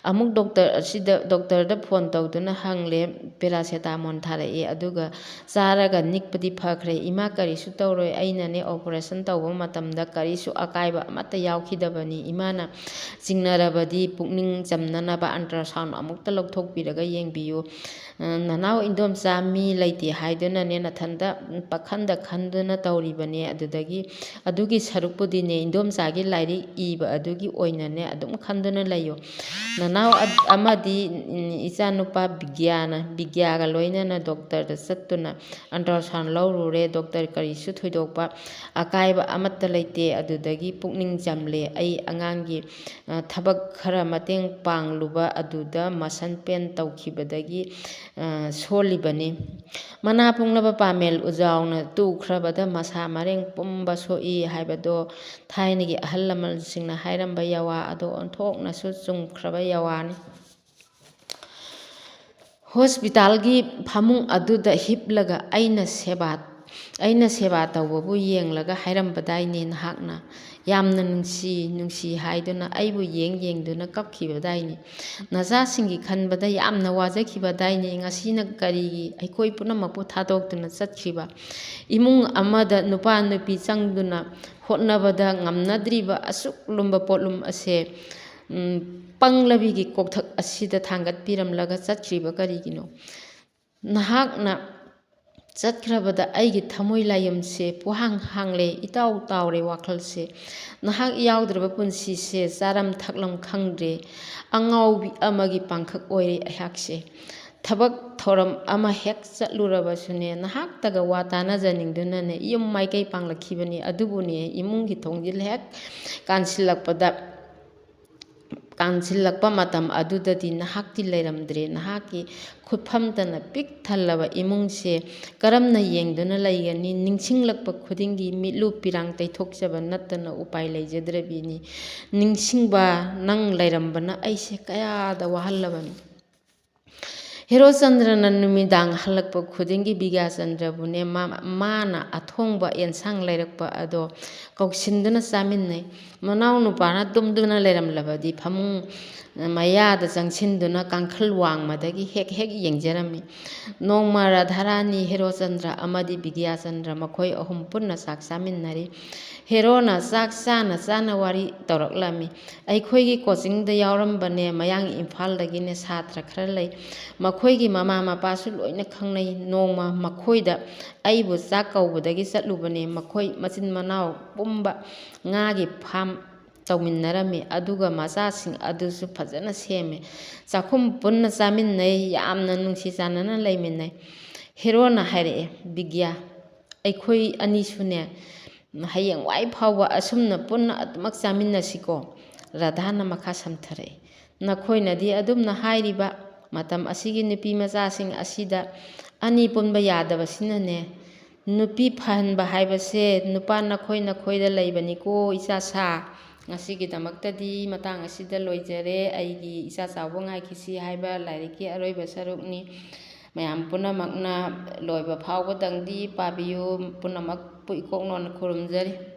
ꯑꯃꯨꯛ doctor ꯑꯁꯤꯗ, doctorꯗ phone ꯇꯧꯗꯨꯅ ꯍꯪꯂꯦ꯫ Paracetamol ꯊꯥꯔꯛꯑꯦ꯫ ꯑꯗꯨꯒ ꯆꯥꯔꯒ ꯅꯤꯛꯄꯗꯤ ꯐꯈ꯭ꯔꯦ꯫ ꯏꯃꯥ, ꯀꯔꯤꯁꯨ ꯇꯧꯔꯣꯏ꯫ ꯑꯩꯅꯅꯦ operation ꯇꯧꯕ ꯃꯇꯝꯗ ꯀꯔꯤꯁꯨ ꯑꯀꯥꯏꯕ ꯑꯃꯠꯇ ꯌꯥꯎꯈꯤꯗꯕꯅꯤ꯫ ꯏꯃꯥꯅ ꯆꯤꯡꯅꯔꯕꯗꯤ ꯄꯨꯛꯅꯤꯡ ꯆꯝꯅꯅꯕ ultrasound ꯑꯃꯨꯛꯇ ꯂꯧꯊꯣꯛꯄꯤꯔꯒ ꯌꯦꯡꯕꯤꯌꯨ꯫ ꯑ, ꯅꯅꯥꯎ ꯏꯟꯗꯣꯝꯆꯥ ꯃꯤ ꯂꯩꯇꯦ ꯍꯥꯏꯗꯨꯅꯅꯦ ꯅꯊꯟꯗ ꯄꯥꯈꯟꯗ ꯈꯟꯗꯨꯅ ꯇꯧꯔꯤꯕꯅꯦ꯫ ꯑꯗꯨꯗꯒꯤ ꯑꯗꯨꯒꯤ ꯁꯔꯨꯛꯄꯨꯗꯤꯅꯦ ꯏꯟꯗꯣꯝꯆꯥꯒꯤ ꯂꯥꯏꯔꯤꯛ ꯏꯕ ꯑꯗꯨꯒꯤ ꯑꯣꯏꯅꯅꯦ ꯑꯗꯨꯝ ꯈꯟꯗꯨꯅ ꯂꯩꯌꯨ꯫ ꯅꯅꯥꯎ ꯑ-, ꯑꯃꯗꯤ, ꯎꯝ, ꯏꯆꯥꯅꯨꯄꯥ ꯕꯤꯒ꯭ꯌꯥꯅ, ꯕꯤꯒ꯭ꯌꯥꯒ ꯂꯣꯏꯅꯅ doctorꯗ ꯆꯠꯇꯨꯅ ultrasound ꯂꯧꯔꯨꯔꯦ꯫ Doctor ꯀꯔꯤꯁꯨ ꯊꯣꯏꯗꯣꯛꯄ ꯑꯀꯥꯏꯕ ꯑꯃꯠꯇ ꯂꯩꯇꯦ꯫ ꯑꯗꯨꯗꯒꯤ ꯄꯨꯛꯅꯤꯡ ꯆꯝꯂꯦ꯫ ꯑꯩ ꯑꯉꯥꯡꯒꯤ, ꯑ, ꯊꯕꯛ ꯈꯔ ꯃꯇꯦꯡ ꯄꯥꯡꯂꯨꯕ ꯑꯗꯨꯗ muscle pain ꯇꯧꯈꯤꯕꯗꯒꯤ, ꯑ, ꯁꯣꯜꯂꯤꯕꯅꯤ꯫ ꯃꯅꯥ ꯄꯨꯡꯂꯕ ꯄꯥꯃꯦꯜ ꯎꯖꯥꯎꯅ ꯇꯨꯈ꯭ꯔꯕꯗ ꯃꯁꯥ ꯃꯔꯦꯡ ꯄꯨꯝꯕ ꯁꯣꯛꯏ ꯍꯥꯏꯕꯗꯣ ꯊꯥꯏꯅꯒꯤ ꯑꯍꯜ ꯂꯃꯟꯁꯤꯡꯅ ꯍꯥꯏꯔꯝꯕ ꯌꯥꯋꯥ ꯑꯗꯣ ꯑꯣꯟꯊꯣꯛꯅꯁꯨ ꯆꯨꯝꯈ꯭ꯔꯕ ꯌꯥꯋꯥꯅꯤ꯫ Hospitalꯒꯤ ꯐꯃꯨꯡ ꯑꯗꯨꯗ ꯍꯤꯞꯂꯒ ꯑꯩꯅ ꯁꯦꯕꯥ, ꯑꯩꯅ ꯁꯦꯕꯥ ꯇꯧꯕꯕꯨ ꯌꯦꯡꯂꯒ ꯍꯥꯏꯔꯝꯕꯗꯥꯏꯅꯦ ꯅꯍꯥꯛꯅ꯫ ꯌꯥꯝꯅ ꯅꯨꯡꯁꯤ, ꯅꯨꯡꯁꯤ ꯍꯥꯏꯗꯨꯅ ꯑꯩꯕꯨ ꯌꯦꯡ ꯌꯦꯡꯗꯨꯅ ꯀꯞꯈꯤꯕꯗꯥꯏꯅꯦ꯫ ꯅꯆꯥꯁꯤꯡꯒꯤ ꯈꯟꯕꯗ ꯌꯥꯝꯅ ꯋꯥꯖꯈꯤꯕꯗꯥꯏꯅꯦ꯫ ꯉꯁꯤꯅ ꯀꯔꯤꯒꯤ ꯑꯩꯈꯣꯏ ꯄꯨꯝꯅꯃꯛꯄꯨ ꯊꯥꯗꯣꯛꯇꯨꯅ ꯆꯠꯈ꯭ꯔꯤꯕ? ꯏꯃꯨꯡ ꯑꯃꯗ ꯅꯨꯄꯥ ꯅꯨꯄꯤ ꯆꯪꯗꯨꯅ ꯍꯣꯠꯅꯕꯗ ꯉꯝꯅꯗ꯭ꯔꯤꯕ ꯑꯁꯨꯛ ꯂꯨꯝꯕ ꯄꯣꯠꯂꯨꯝ ꯑꯁꯦ ꯎꯝ, ꯄꯪꯂꯕꯤꯒꯤ ꯀꯣꯛꯊꯛ ꯑꯁꯤꯗ ꯊꯥꯡꯒꯠꯄꯤꯔꯝꯂꯒ ꯆꯠꯈ꯭ꯔꯤꯕ ꯀꯔꯤꯒꯤꯅꯣ? ꯅꯍꯥꯛꯅ ꯆꯠꯈ꯭ꯔꯕꯗ ꯑꯩꯒꯤ ꯊꯃꯣꯏ ꯂꯥꯏꯌꯨꯝꯁꯦ ꯄꯨꯍꯥꯡ ꯍꯥꯡꯂꯦ, ꯏꯇꯥꯎ ꯇꯥꯎꯔꯦ ꯋꯥꯈꯜꯁꯦ꯫ ꯅꯍꯥꯛ ꯌꯥꯎꯗ꯭ꯔꯕ ꯄꯨꯟꯁꯤꯁꯦ ꯆꯥꯔꯝ ꯊꯛꯂꯝ ꯈꯪꯗ꯭ꯔꯦ, ꯑꯉꯥꯎꯕꯤ ꯑꯃꯒꯤ ꯄꯥꯡꯈꯛ ꯑꯣꯏꯔꯦ ꯑꯩꯍꯥꯛꯁꯦ꯫ ꯊꯕꯛ ꯊꯧꯔꯝ ꯑꯃ ꯍꯦꯛ ꯆꯠꯂꯨꯔꯕꯁꯨꯅꯦ, ꯅꯍꯥꯛꯇꯒ ꯋꯥ ꯇꯥꯟꯅꯖꯅꯤꯡꯗꯨꯅꯅꯦ ꯌꯨꯝ ꯃꯥꯏꯀꯩ ꯄꯥꯡꯂꯛꯈꯤꯕꯅꯤ꯫ ꯑꯗꯨꯕꯨꯅꯦ, ꯏꯃꯨꯡꯒꯤ ꯊꯣꯡꯖꯤꯜ ꯍꯦꯛ ꯀꯥꯟꯁꯤꯜꯂꯛꯄꯗ, ꯀꯥꯟꯁꯤꯜꯂꯛꯄ ꯃꯇꯝ ꯑꯗꯨꯗꯗꯤ ꯅꯍꯥꯛꯇꯤ ꯂꯩꯔꯝꯗ꯭ꯔꯦ꯫ ꯅꯍꯥꯛꯀꯤ ꯈꯨꯠꯐꯝꯇꯅ ꯄꯤꯛ ꯊꯜꯂꯕ ꯏꯃꯨꯡꯁꯦ ꯀꯔꯝꯅ ꯌꯦꯡꯗꯨꯅ ꯂꯩꯒꯅꯤ? ꯅꯤꯡꯁꯤꯡꯂꯛꯄ ꯈꯨꯗꯤꯡꯒꯤ ꯃꯤꯠꯂꯨ ꯄꯤꯔꯥꯡ ꯇꯩꯊꯣꯛꯆꯕ ꯅꯠꯇꯅ ꯎꯄꯥꯏ ꯂꯩꯖꯗ꯭ꯔꯕꯤꯅꯤ꯫ ꯅꯤꯡꯁꯤꯡꯕ, ꯅꯪ ꯂꯩꯔꯝꯕꯅ ꯑꯩꯁꯦ ꯀꯌꯥꯗ ꯋꯥꯍꯜꯂꯕꯅꯤ꯫ ꯍꯦꯔꯣꯆꯟꯗ꯭ꯔꯅ ꯅꯨꯃꯤꯗꯥꯡ ꯍꯜꯂꯛꯄ ꯈꯨꯗꯤꯡꯒꯤ ꯕꯤꯒ꯭ꯌꯥꯆꯟꯗ꯭ꯔꯕꯨꯅꯦ ꯃꯥ-, ꯃꯥꯅ ꯑꯊꯣꯡꯕ ꯑꯦꯟꯁꯥꯡ ꯂꯩꯔꯛꯄ ꯑꯗꯣ ꯀꯧꯁꯤꯟꯗꯨꯅ ꯆꯥꯃꯤꯟꯅꯩ꯫ ꯃꯅꯥꯎ ꯅꯨꯄꯥꯅ ꯇꯨꯝꯗꯨꯅ ꯂꯩꯔꯝꯂꯕꯗꯤ ꯐꯃꯨꯡ ꯃꯌꯥꯗ ꯆꯪꯁꯤꯟꯗꯨꯅ ꯀꯥꯡꯈꯜ ꯋꯥꯡꯃꯗꯒꯤ ꯍꯦꯛ ꯍꯦꯛ ꯌꯦꯡꯖꯔꯝꯃꯤ꯫ ꯅꯣꯡꯃ ꯔꯥꯙꯥꯔꯥꯅꯤ, ꯍꯦꯔꯣꯆꯟꯗ꯭ꯔ ꯑꯃꯗꯤ ꯕꯤꯒ꯭ꯌꯥꯆꯟꯗ꯭ꯔ ꯃꯈꯣꯏ ꯑꯍꯨꯝ ꯄꯨꯟꯅ ꯆꯥꯛ ꯆꯥꯃꯤꯟꯅꯔꯤ꯫ ꯍꯦꯔꯣꯅ ꯆꯥꯛ ꯆꯥꯅ ꯆꯥꯅ ꯋꯥꯔꯤ ꯇꯧꯔꯛꯂꯝꯃꯤ꯫ ꯑꯩꯈꯣꯏꯒꯤ ꯀꯣꯆꯤꯡꯗ ꯌꯥꯎꯔꯝꯕꯅꯦ, ꯃꯌꯥꯡ ꯏꯝꯐꯥꯜꯗꯒꯤꯅꯦ ꯁꯥꯇ꯭ꯔ ꯈꯔ ꯂꯩ꯫ ꯃꯈꯣꯏꯒꯤ ꯃꯃꯥ ꯃꯄꯥꯁꯨ ꯂꯣꯏꯅ ꯈꯪꯅꯩ꯫ ꯅꯣꯡꯃ ꯃꯈꯣꯏꯗ ꯑꯩꯕꯨ ꯆꯥꯛ ꯀꯧꯕꯗꯒꯤ ꯆꯠꯂꯨꯕꯅꯦ꯫ ꯃꯈꯣꯏ ꯃꯆꯤꯟ ꯃꯅꯥꯎ ꯄꯨꯝꯕ ꯉꯥꯒꯤ ꯐꯥꯝ ꯇꯧꯃꯤꯟꯅꯔꯝꯃꯤ꯫ ꯑꯗꯨꯒ ꯃꯆꯥꯁꯤꯡ ꯑꯗꯨꯁꯨ ꯐꯖꯅ ꯁꯦꯝꯃꯦ꯫ ꯆꯥꯛꯈꯨꯝ ꯄꯨꯟꯅ ꯆꯥꯃꯤꯟꯅꯩ꯫ ꯌꯥꯝꯅ ꯅꯨꯡꯁꯤ ꯆꯥꯟꯅꯅ ꯂꯩꯃꯤꯟꯅꯩ꯫ ꯍꯦꯔꯣꯅ ꯍꯥꯏꯔꯛꯑꯦ, "ꯕꯤꯒ꯭ꯌꯥ, ꯑꯩꯈꯣꯏ ꯑꯅꯤꯁꯨꯅꯦ, ꯍꯌꯦꯡꯋꯥꯏ ꯐꯥꯎꯕ ꯑꯁꯨꯝꯅ ꯄꯨꯟꯅ ꯑꯗꯨꯃꯛ ꯆꯥꯃꯤꯟꯅꯁꯤꯀꯣ?" ꯔꯥꯙꯥꯅ ꯃꯈꯥ ꯁꯝꯊꯔꯛꯏ, "ꯅꯈꯣꯏꯅꯗꯤ ꯑꯗꯨꯝꯅ ꯍꯥꯏꯔꯤꯕ, ꯃꯇꯝ ꯑꯁꯤꯒꯤ ꯅꯨꯄꯤ ꯃꯆꯥꯁꯤꯡ ꯑꯁꯤꯗ ꯑꯅꯤ ꯄꯨꯟꯕ ꯌꯥꯗꯕꯁꯤꯅꯅꯦ꯫ ꯅꯨꯄꯤ ꯐꯍꯟꯕ ꯍꯥꯏꯕꯁꯦ ꯅꯨꯄꯥ ꯅꯈꯣꯏ ꯅꯈꯣꯏꯗ ꯂꯩꯕꯅꯤꯀꯣ, ꯏꯆꯥ ꯁꯥ꯫ ꯉꯁꯤꯒꯤꯗꯃꯛꯇꯗꯤ ꯃꯇꯥꯡ ꯑꯁꯤꯗ ꯂꯣꯏꯖꯔꯦ꯫ ꯑꯩꯒꯤ ꯏꯆꯥ ꯆꯥꯎꯕ ꯉꯥꯏꯈꯤꯁꯤ ꯍꯥꯏꯕ ꯂꯥꯏꯔꯤꯛꯀꯤ ꯑꯔꯣꯏꯕ ꯁꯔꯨꯛꯅꯤ꯫ ꯃꯌꯥꯝ ꯄꯨꯝꯅꯃꯛꯅ ꯂꯣꯏꯕ ꯐꯥꯎꯕꯗꯪꯗꯤ ꯄꯥꯕꯤꯌꯨ꯫ ꯄꯨꯝꯅꯃꯛꯄꯨ ꯏꯀꯣꯛꯅꯣꯟ ꯈꯨꯔꯨꯝꯖꯔꯤ"꯫